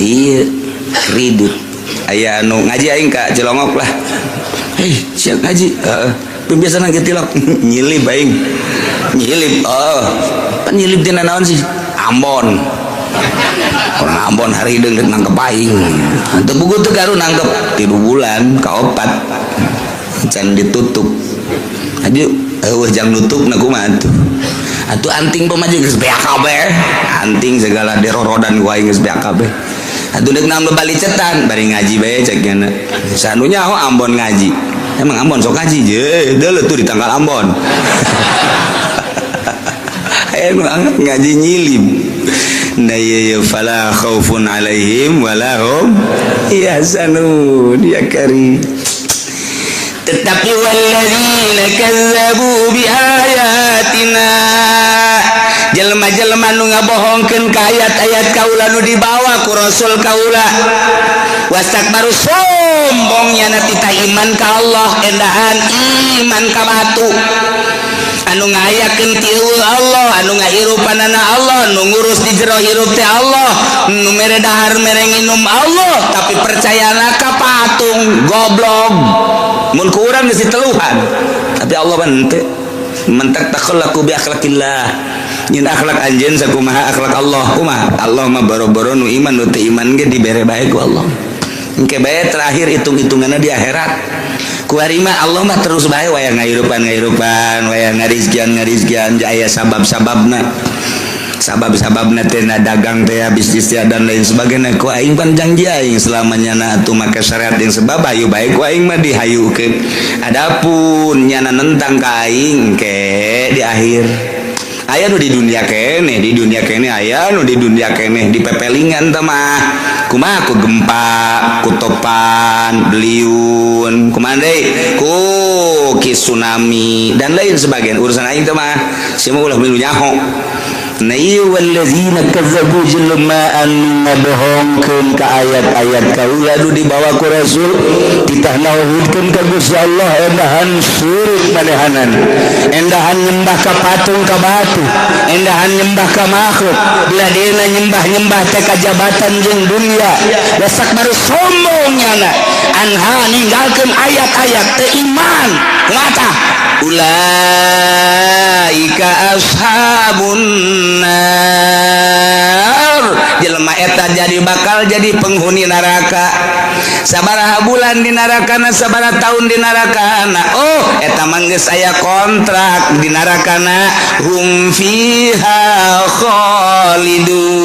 A: iya, kredit. Aya anu ngaji aing ka Cilongok lah. Hei, siap ngaji? Heeh. Biasa nang tilok nyilip aing nyilip. Oh, pan nyilip tina naon sih? Ambon. Orang Ambon hari deung nangkep aing. Teu buku teu garu nangkep 3 bulan kaopat can ditutup. Aju eueuh jang nutup na kumaha atuh? Atuh anting pemaji geus beak kabeh, anting segala derorodan ku aing geus beak kabeh. Atuh deuk nambah balicetan bari ngaji bae cek nya. Sanunya oh Ambon ngaji. Emang Ambon sok ngaji je, deuleu tuh di tanggal Ambon. Emang ngaji nyilib. Nah iya, iya, fala khaufun alaihim wala hum yahzanun ya karim. Tetapi walladzina kazzabu bi ayatina, jelema-jelema nu ngabohongkeun ka ayat-ayat kaula nu dibawa ku rasul kaula, wastakbaru, sombongnya na tita iman ka Allah, endahan iman ka batu. Anu ngayakeun ti Allah, anu ngahirupanana Allah, nu ngurus di jero hirup teh Allah, nu mere dahar mere nginum Allah, tapi percayana ka patung. Goblok, mun ku urang geus diteluhan. Tapi Allah mah henteu, mentak takhallaku bi akhlaqillah. Nyin akhlak anjeun sakumaha akhlak Allah? Kumaha Allah mah? Boro-boro nu iman, nu teu iman ge dibere bae ku Allah. Engke bae terakhir hitung-hitunganna di akhirat. Kuari mah Allah mah terus bae wayah ngahirupan ngahirupan, wayah ngarizkian ngarizkian, aya sabab-sababna. Sabab-sababna teh na dagang teh, bisnis teh, dan lain sebagainya. Ku aing pan janji aing selamanya na atuh make syariat yang sebab hayu bae ku aing mah dihayukeun. Adapun nyana nentang ka aing ke di akhir, aya nu di dunia kene, di dunia kene, aya nu di dunia kene di pepelingan teh mah kumaha? Ku gempa, ku topan beliun, kumaha deui, ku ki tsunami dan lain sebagainya. Urusan aing teh mah sia mah ulah milu nyaho. Nah ieu wallazina kazzabu, jelema anu ngabohongkeun ka ayat-ayat kaula nu dibawa ku rasul, titah nauhidkeun ka Gusti Allah, endahan syirik manehanan, endahan nyembah ka patung, ka batu, endahan nyembah ka makhluk, beladena nyembah-nyembah teh ka jabatan jeung dunia, wastakbaru, sombong nyana, anha, ninggalkeun ayat-ayat, teu iman mata, ulaika ashabun nar. Jelema eta jadi bakal jadi penghuni neraka. Sabaraha bulan di nerakana, sabaraha tahun di nerakana? Oh, eta mah geus aya kontrak di nerakana. Hum fiha khalidun.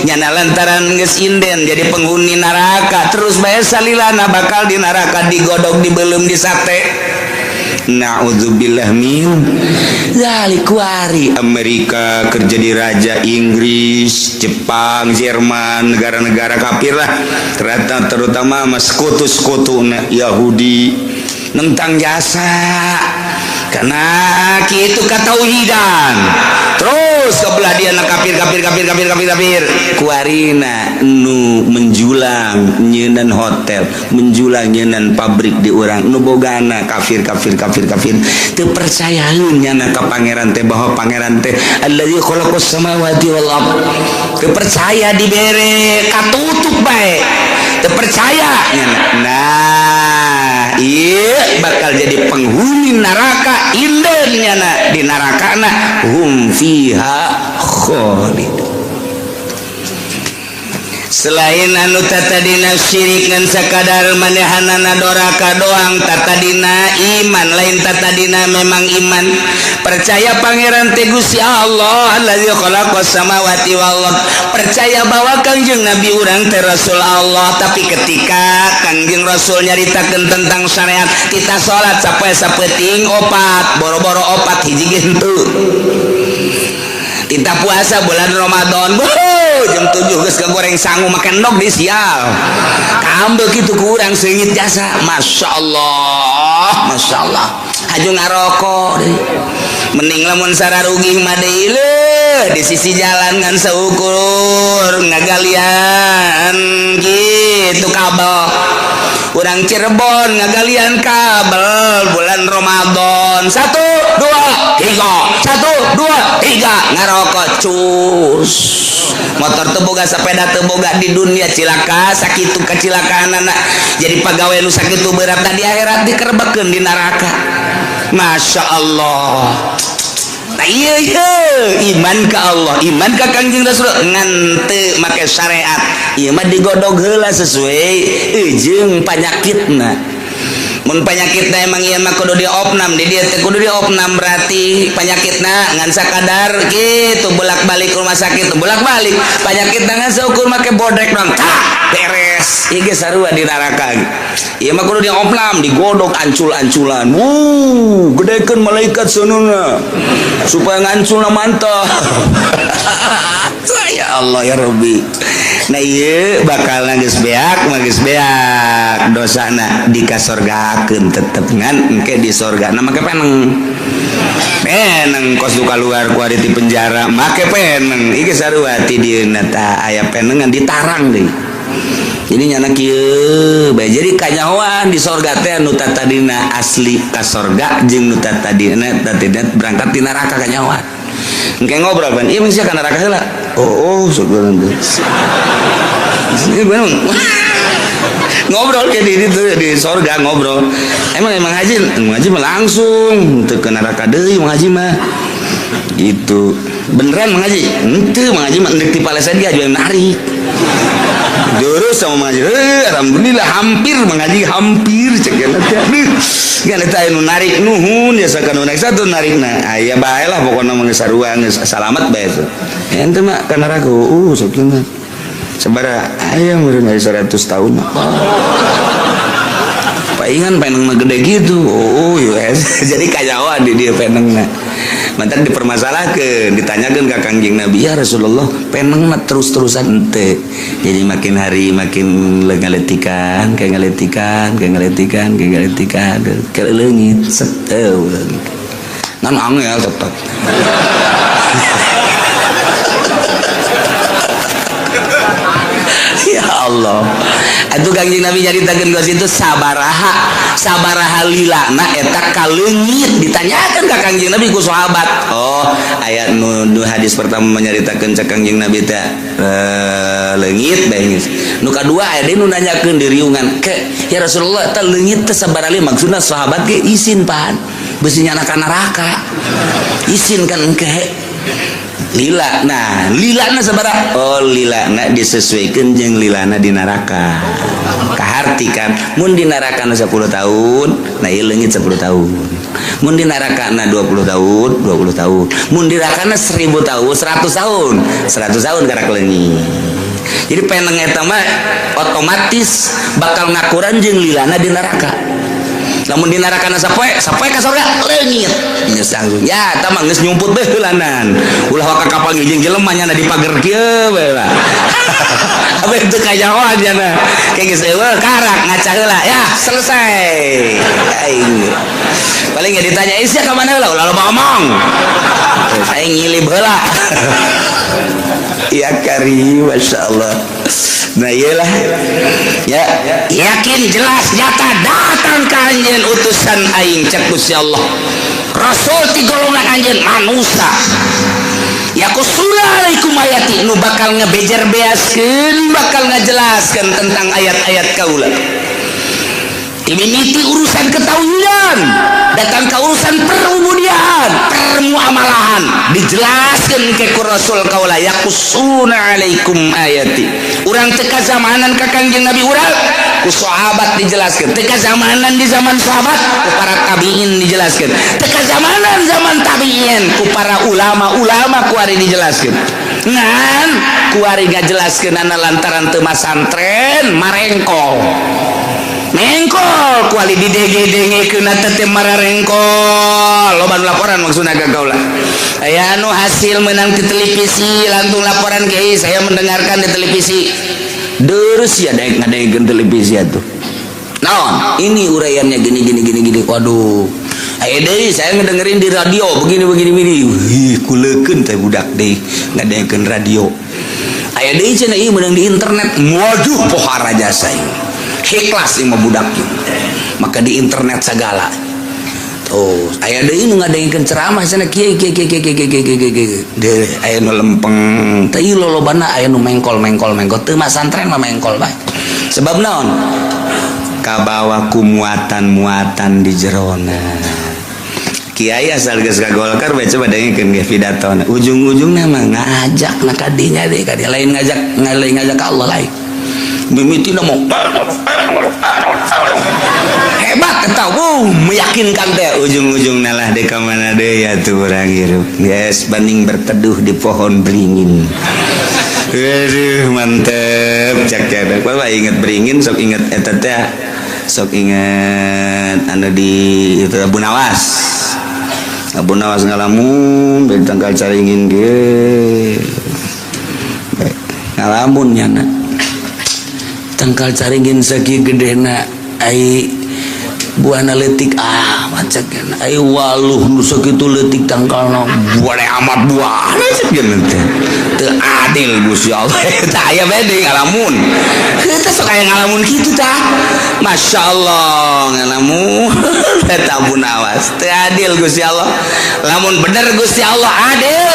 A: Nyana lantaran geus inden jadi penghuni neraka, terus bae salilana bakal di neraka, digodog, dibelum, disate. Na'udzubillah min dzalik. Kuari Amerika kerja di raja Inggris, Jepang, Jerman, negara-negara kafir lah. Ternyata terutama sama sekutu-sekutu Yahudi nentang jasa karena gitu katauhidan. Terus kebelah dia na kafir kafir kafir kafir kafir kafir. Kuarina nu menjulang nyeunan hotel, menjulang nyeunan pabrik di urang nu bogana kafir kafir kafir kafir, teu percayaeun nyana ka pangeran teh, bahwa pangeran teh allazi khalaqas samawati wal ard. Teu percaya, dibere katutup bae, teu percaya nyana. Nah, Nah, iya bakal jadi penghuni neraka. Indeun nyana di neraka na hum fiha khalid. Selain anu tatadina syirik, ngan sakadar manehanana doraka doang. Tatadina iman, lain tatadina memang iman, percaya Pangeran teh Gusti Allah allazi khalaqas samawati wal ard, percaya bahwa Kangjeng Nabi urang teh Rasul Allah. Tapi ketika Kangjeng Rasul nyaritakeun tentang syariat kita salat sampai sapeting opat, boro-boro opat, hiji ge henteu. Kita puasa bulan Ramadan, Wuh, jam 7 geus goreng sangu, makan endog di sial kambel gitu, kurang seungit jasa. Masya Allah, Masya Allah, haju ngarokok deui. Mending lamun sararugih mah deui leuh, di sisi jalan ngan seukur ngagalian gitu kabel. Urang Cirebon ngagalian kabel bulan Ramadan, satu dua tiga, satu dua tiga, ngarokok cus. Motor teu boga, sepeda teu boga. Di dunia cilaka sakitu kecilakaan anak jadi pegawai nu sakitu berat, di akhirat dikerebekeun di neraka. Masya Allah. Nah, iya iman ke Allah, iman ke Kangjeng Rasul, ngan teu make syariat. Ieu mah digodog heula sesuai jeung panyakitna. Mun panyakitna emang ieu mah kudu diopnam, di dieu teh kudu diopnam, berarti panyakitna ngan sakadar gitu bolak-balik rumah sakit, bolak-balik. Panyakitna ngan saukur make bodrek doang, tak beres. Ieu geus sarua di neraka. Ieu mah kudu diopnam, digodog ancul-anculan. Wuh, gedekeun malaikat seununa supaya nganculna mantap. Ya Allah ya Rabbi. Nah, iya bakal geus beak mah geus beak dosana, dikasorgakeun tetep, ngan engke di sorga nah make peneng peneng kos du kaluar ku ari ti penjara make peneng. Iki sarua ti dieuna tah aya penengan ditarang deui. Jadi nyana kieu bae, jadi kanyahoan di sorga teh nu tadina asli ka sorga jeung nu tadina tadina berangkat di neraka kanyahoan. Engke ngobrol pan, ieu mah ka neraka heula. Oh, sebenarnya ini bener. Ngobrol kayak di itu di sorga ngobrol. Emang emang haji, emang haji mah langsung untuk ke neraka deui. Emang haji mah gitu beneran Mang Haji henteu. Mang Haji mah endek ti Palestina dia jual narik jurus sama Mang Haji. Eh, alhamdulillah hampir Mang Haji, hampir cek ya teh. Aduh, kan eta anu narik nuhun ya sakan narik satu narik. Nah, aya bae lah pokokna mah, geus sarua, geus salamet bae. Ente mah ka neraka satuna sabaraha aya meureun aya 100 tahun. Paingan peneng mah gede gitu. Oh iya, jadi kanyahoan di dia penengna. Mantan dipermasalahkan, ditanyakan ke Kangjeng Nabi, ya Rasulullah, peneng mah terus-terusan ente, jadi makin hari makin ngaletikan, kayak ngaletikan, kayak ngaletikan, kayak ngaletikan, kayak leungit set leungit ngan angel tetep. Ya Allah, itu Kangjeng Nabi nyaritakeun geus itu sabaraha sabaraha lilana eta kaleungit, ditanyakan ka Kangjeng Nabi ku sahabat. Oh, ayat nu, nu hadis pertama menyaritakeun cek Kangjeng Nabi teh leungit bae geus. Nu kadua aya deui nu nanyakeun di riungan ke, ya Rasulullah, eta leungit teh sabaraha lila? Maksudna sahabat ge isin pan besi nyana ka neraka, isin kan engke lila. Nah, lilana sabaraha? Oh, lilana disesuaikan jeung lilana di neraka. Kaharti kan mun di neraka 10 tahun, nah ieu leungit 10 tahun. Mun di neraka 20 tahun, 20 tahun. Mun di neraka 1000 tahun, 100 tahun, 100 tahun karak leungit. Jadi peneng eta mah otomatis bakal ngakuran jeung lilana di neraka. Lamun di neraka sapoe sapoe ka surga leungit geus langsung. Ya eta mah geus nyumput bae heulanan, ulah waka kapanggih jeung jelema nya di pager kieu bae lah. Apa itu kanyahoan nya kayak geus eueuh karak ngaca heula, ya selesai. Aing paling nggak ditanya sia ka mana heula, ulah loba omong, aing ngilib heula. Ya karim, masya Allah. Nah, iyalah ya, yakin jelas nyata datang ke anjeun utusan aing cek Gusti Allah, rasul ti golongan anjeun manusia, yaqussuna alaikum ayati, nu bakal ngebejer beaskeun, bakal ngajelaskeun tentang ayat-ayat kaula. Dimimiti urusan ketauhidan, datang ke urusan perubudian, permuamalahan, dijelaskan ke ku Rasul kaula yaqussuna alaikum ayati. Urang teu kazamanan ka Kangjeng Nabi urang, ku sahabat dijelaskan. Teu kazamanan di zaman sahabat, ku para tabiin dijelaskan. Teu kazamanan zaman tabiin, ku para ulama-ulama kuari dijelaskan. Ngan kuari ngajelaskeun ana lantaran teu masantren marengkol. Mengkol kuali di denge-dengekeun teh mararengkol. Loba nu laporan maksudna ka kaula. Aya anu hasil menang di televisi langsung laporan, "Kiai, saya mendengarkan di televisi." Terus ya daek ngadengekeun televisi atuh. Naon? Ini uraiannya gini gini gini gini. Waduh. Aya deui, "Saya ngedengerin di radio begini begini begini." Wih, kulekeun teh budak deui ngadengekeun radio. Aya deui cenah ieu meunang di internet. Waduh, pohara jasa ieu. Ikhlas ieu mah budak ieu. Maka di internet segala. Tuh, aya deui nu ngadengekeun ceramah cenah kieu kieu kieu kieu kieu kieu kieu kieu. Deui aya nu lempeng. Teh ieu lolobana aya nu mengkol mengkol mengkol. Teu masantren mah mengkol bae. Sebab naon? Kabawa ku muatan-muatan di jerona. Kiai asal geus ka Golkar bae, coba dengekeun ge pidatona. Ujung-ujungna mah ngajak na kadinya deui, kadi lain ngajak, lain ngajak ka Allah lain. Mimitina mau hebat eta, wuh, meyakinkan teh, ujung-ujungna lah deui ka mana deui atuh urang hirup. Geus banding berteduh di pohon beringin. Aduh, mantep cak cak. Bapak inget beringin, sok inget eta teh, sok inget anu di itu Abu Nawas. Abu Nawas ngalamun bari tangkal caringin ge. Ngalamun nyana. Tangkal caringin sakieu gedena, ai buahna leutik ah macet ai waluh nu sakitu leutik tangkalna, buahna amat buahna cek teh. Teu adil Gusti Allah. Tah, aya bae deui ngalamun. Heuh, sok aya ngalamun kitu tah. Masya Allah, ngalamun eta Abu Nawas. Teu adil Gusti Allah. Lamun bener Gusti Allah adil,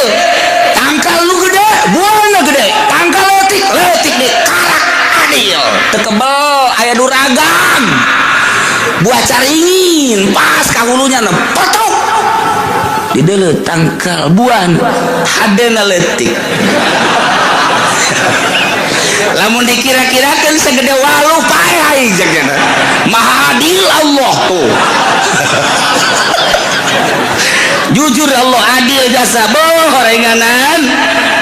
A: tangkal lu gede, buahna gede, tangkal leutik, leutik di karak adil. Teu kebel aya duragan. Buah caringin pas ka hulunya na potok di deuleu tangkal buah hadena leutik. Lamun dikira-kirakan segede waluh, paeh aing jagana. Maha adil Allah tuh. Jujur Allah adil jasa boh horenganan.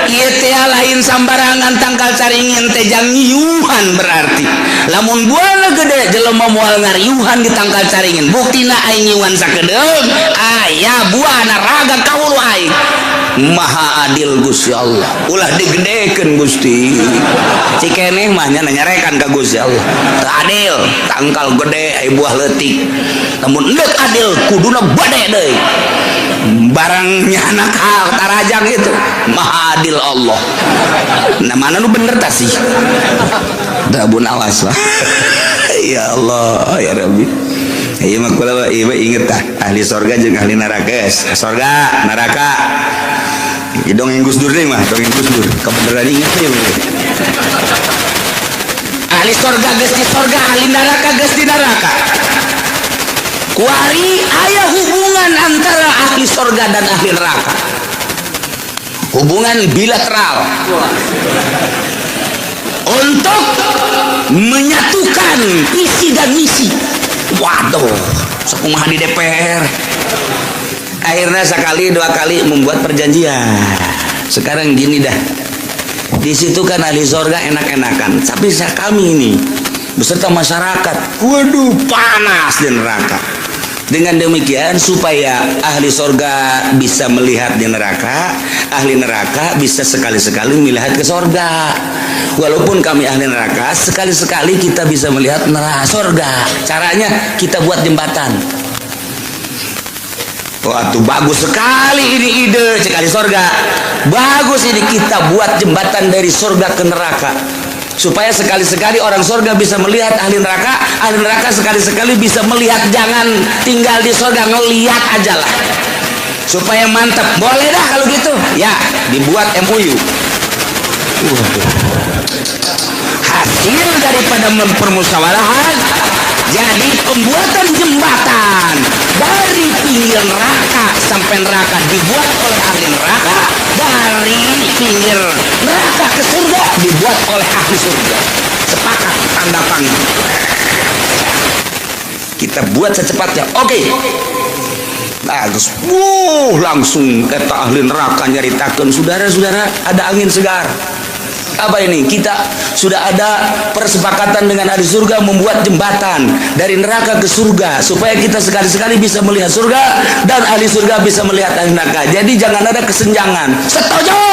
A: Ieu teh lain sambarangan tangkal caringin teh jang ngiuhan, berarti lamun buahna gede jelema moal ngariuhan di tangkal caringin. Buktina aing ngiuhan sakedeung aya buahna raga ka hulu aing. Maha adil Gusti Allah, ulah digedekeun Gusti. Cikeneh mah nya nyarekan ka Gusti Allah, teu adil tangkal gede ai buah leutik. Lamun endek adil kuduna gede deui barangnya anak tarajang itu. Maha adil Allah. Nah, mana nu bener tak sih? Abu Nawas lah. Ya Allah ya Rabbi. Iya mah kula ieu inget tah ahli sorga jeung ahli neraka. Sorga, neraka. Dongeng Gus Dur deui mah, dongeng Gus Dur. Kebenaran inget ya. Ahli sorga geus di sorga, ahli neraka geus di neraka. Kuari aya hubungan antara ahli sorga dan ahli neraka. Hubungan bilateral untuk menyatukan visi dan misi. Waduh, sakumaha di DPR. Akhirnya sekali dua kali membuat perjanjian. Sekarang gini dah. Di situ kan ahli sorga enak-enakan, tapi kami ini beserta masyarakat, waduh, panas di neraka. Dengan demikian supaya ahli sorga bisa melihat di neraka, ahli neraka bisa sekali-sekali melihat ke sorga. Walaupun kami ahli neraka, sekali-sekali kita bisa melihat neraka sorga. Caranya kita buat jembatan. Wah, tuh bagus sekali ini ide sekali sorga. Bagus ini, kita buat jembatan dari sorga ke neraka supaya sekali-sekali orang sorga bisa melihat ahli neraka, ahli neraka sekali-sekali bisa melihat, jangan tinggal di sorga, ngelihat aja lah supaya mantap. Boleh dah kalau gitu ya, dibuat MOU. Waduh. Hasil daripada mempermusyawarahan Jadi pembuatan jembatan dari pinggir neraka sampai neraka dibuat oleh ahli neraka, dari pinggir neraka ke surga dibuat oleh ahli surga. Sepakat, tanda tangan. Kita buat secepatnya. Oke. Bagus. Wuh, langsung kata ahli neraka nyaritakan, "Saudara-saudara, ada angin segar. Apa ini? Kita sudah ada persepakatan dengan ahli surga membuat jembatan dari neraka ke surga supaya kita sekali-sekali bisa melihat surga dan ahli surga bisa melihat ahli neraka. Jadi jangan ada kesenjangan." Setuju.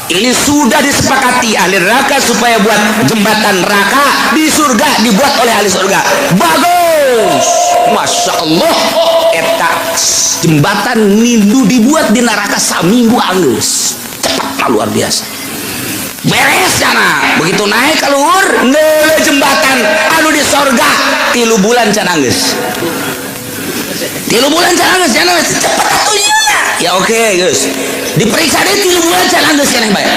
A: Ini sudah disepakati ahli neraka supaya buat jembatan neraka di surga dibuat oleh ahli surga. Bagus. Masya Allah. Eta jembatan nindu dibuat di neraka saminggu anggeus. Cepat, luar biasa. Beres sana. Begitu naik keluar ngeule jembatan anu di sorga 3 bulan can anggeus. 3 bulan can anggeus can anggeus. Cepet atuh ya. Oke, guys. Diperiksa deh 3 bulan can anggeus keneh bae.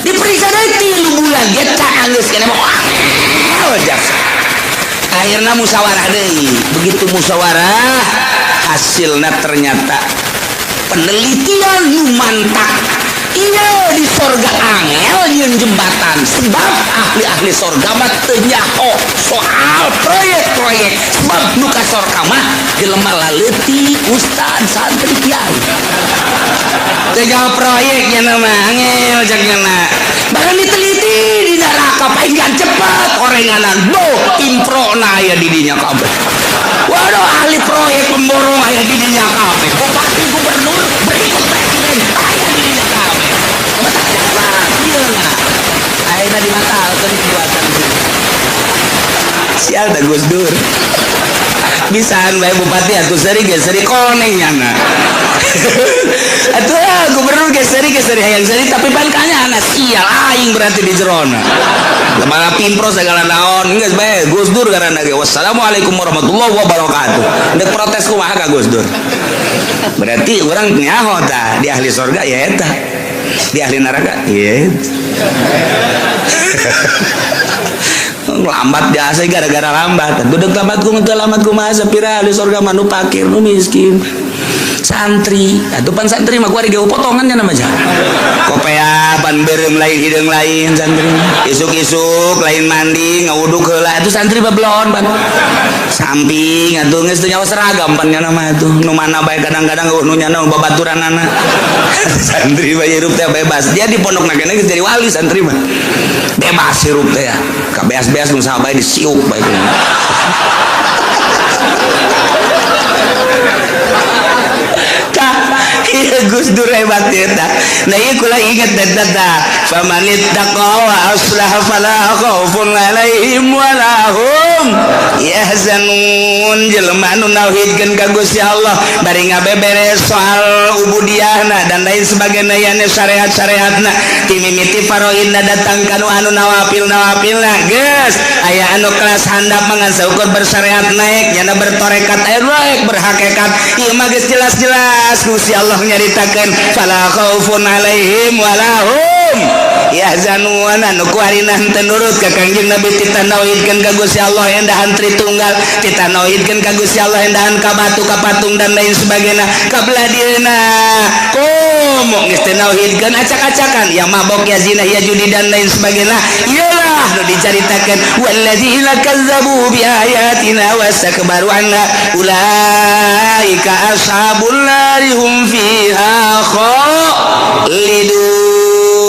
A: Diperiksa deh 3 bulan ge can anggeus keneh. Wah, jasa. Akhirnya musyawarah deui. Begitu musyawarah, hasilnya ternyata penelitian nu mantak iya di sorga angel nyieun jembatan, sebab ahli-ahli sorga mah teu nyaho soal proyek-proyek, sebab nu ka sorga mah jelema laleutik, ustad, santri, kiai. Teu nyaho proyeknya nama angel cek na. Bahkan diteliti di neraka palingan cepat orenganan bo impro na aya di dinya kabeh. Waduh, ahli proyek pemborong aya di dinya kabeh, bupati, gubernur, berikut presiden aya di dinya kabeh. Masa cepat ieu na ayeuna dibatalkeun pembuatan. Sial dah Gus Dur. Bisaan bae bupati atuh seri ge seri koneng nyana. Atuh ah, gubernur ge seri ge seri hayang seri, tapi ban kanya sial aing berarti di jerona. Lembaga pimpro segala naon geus bae Gus Dur karena ge wassalamualaikum warahmatullahi wabarakatuh. Ndek protes kumaha ka Gus Dur? Berarti orang nyaho tah di ahli surga ya eta. Di ahli neraka ya eta. Lambat biasa gara-gara lambat. Duduk lambat ku lambat kumaha sapira ahli surga mah nu fakir, nu miskin. Santri, atuh pan santri mah kuari ge potongannya nama aja. Kopea pan beureum lain hideung lain santri. Isuk-isuk lain mandi, ngawuduk heula atuh santri babelon pan. Samping atuh geus teu nyawa seragam pan nya mah atuh. Nu mana bae kadang-kadang nu nyana babaturanana. Santri mah hirup teh bebas. Dia di pondok keneh geus jadi wali santri mah. Bebas hirup teh ya. Kabeas-beas nu saha bae disiuk bae. Iya, Gus Dur hebat eta. Nah, ieu kula inget eta tah. Famanittaqa wa aslaha fala khaufun alaihim wa la hum yahzanun. Jelema anu nauhidkeun ka Gusti Allah bari ngabeberes soal ubudiyahna dan lain sebagainya yane syariat-syariatna ti mimiti faraidna datang kanu anu nawafil nawafilna geus aya anu kelas handap mangan saukur bersyariat naik nyana bertorekat aya naik berhakikat. Ieu mah geus jelas-jelas Gusti Allah nyaritakeun fala khaufun alaihim wala hum yahzanun. Anu kuarina henteu nurut ka Kangjeng Nabi, titah nauhidkeun ka Gusti Allah endahan Tritunggal, titah nauhidkeun ka Gusti Allah endahan ka batu, ka patung dan lain sebagainya, kabelah dieuna komo geus teu nauhidkeun acak-acakan, ya mabok, ya zina, ya judi dan lain sebagainya. Iyalah nu dicaritakeun walladzina kazzabu bi ayatina wastakbaru anha ulaika ashabun nari hum fiha khalidun.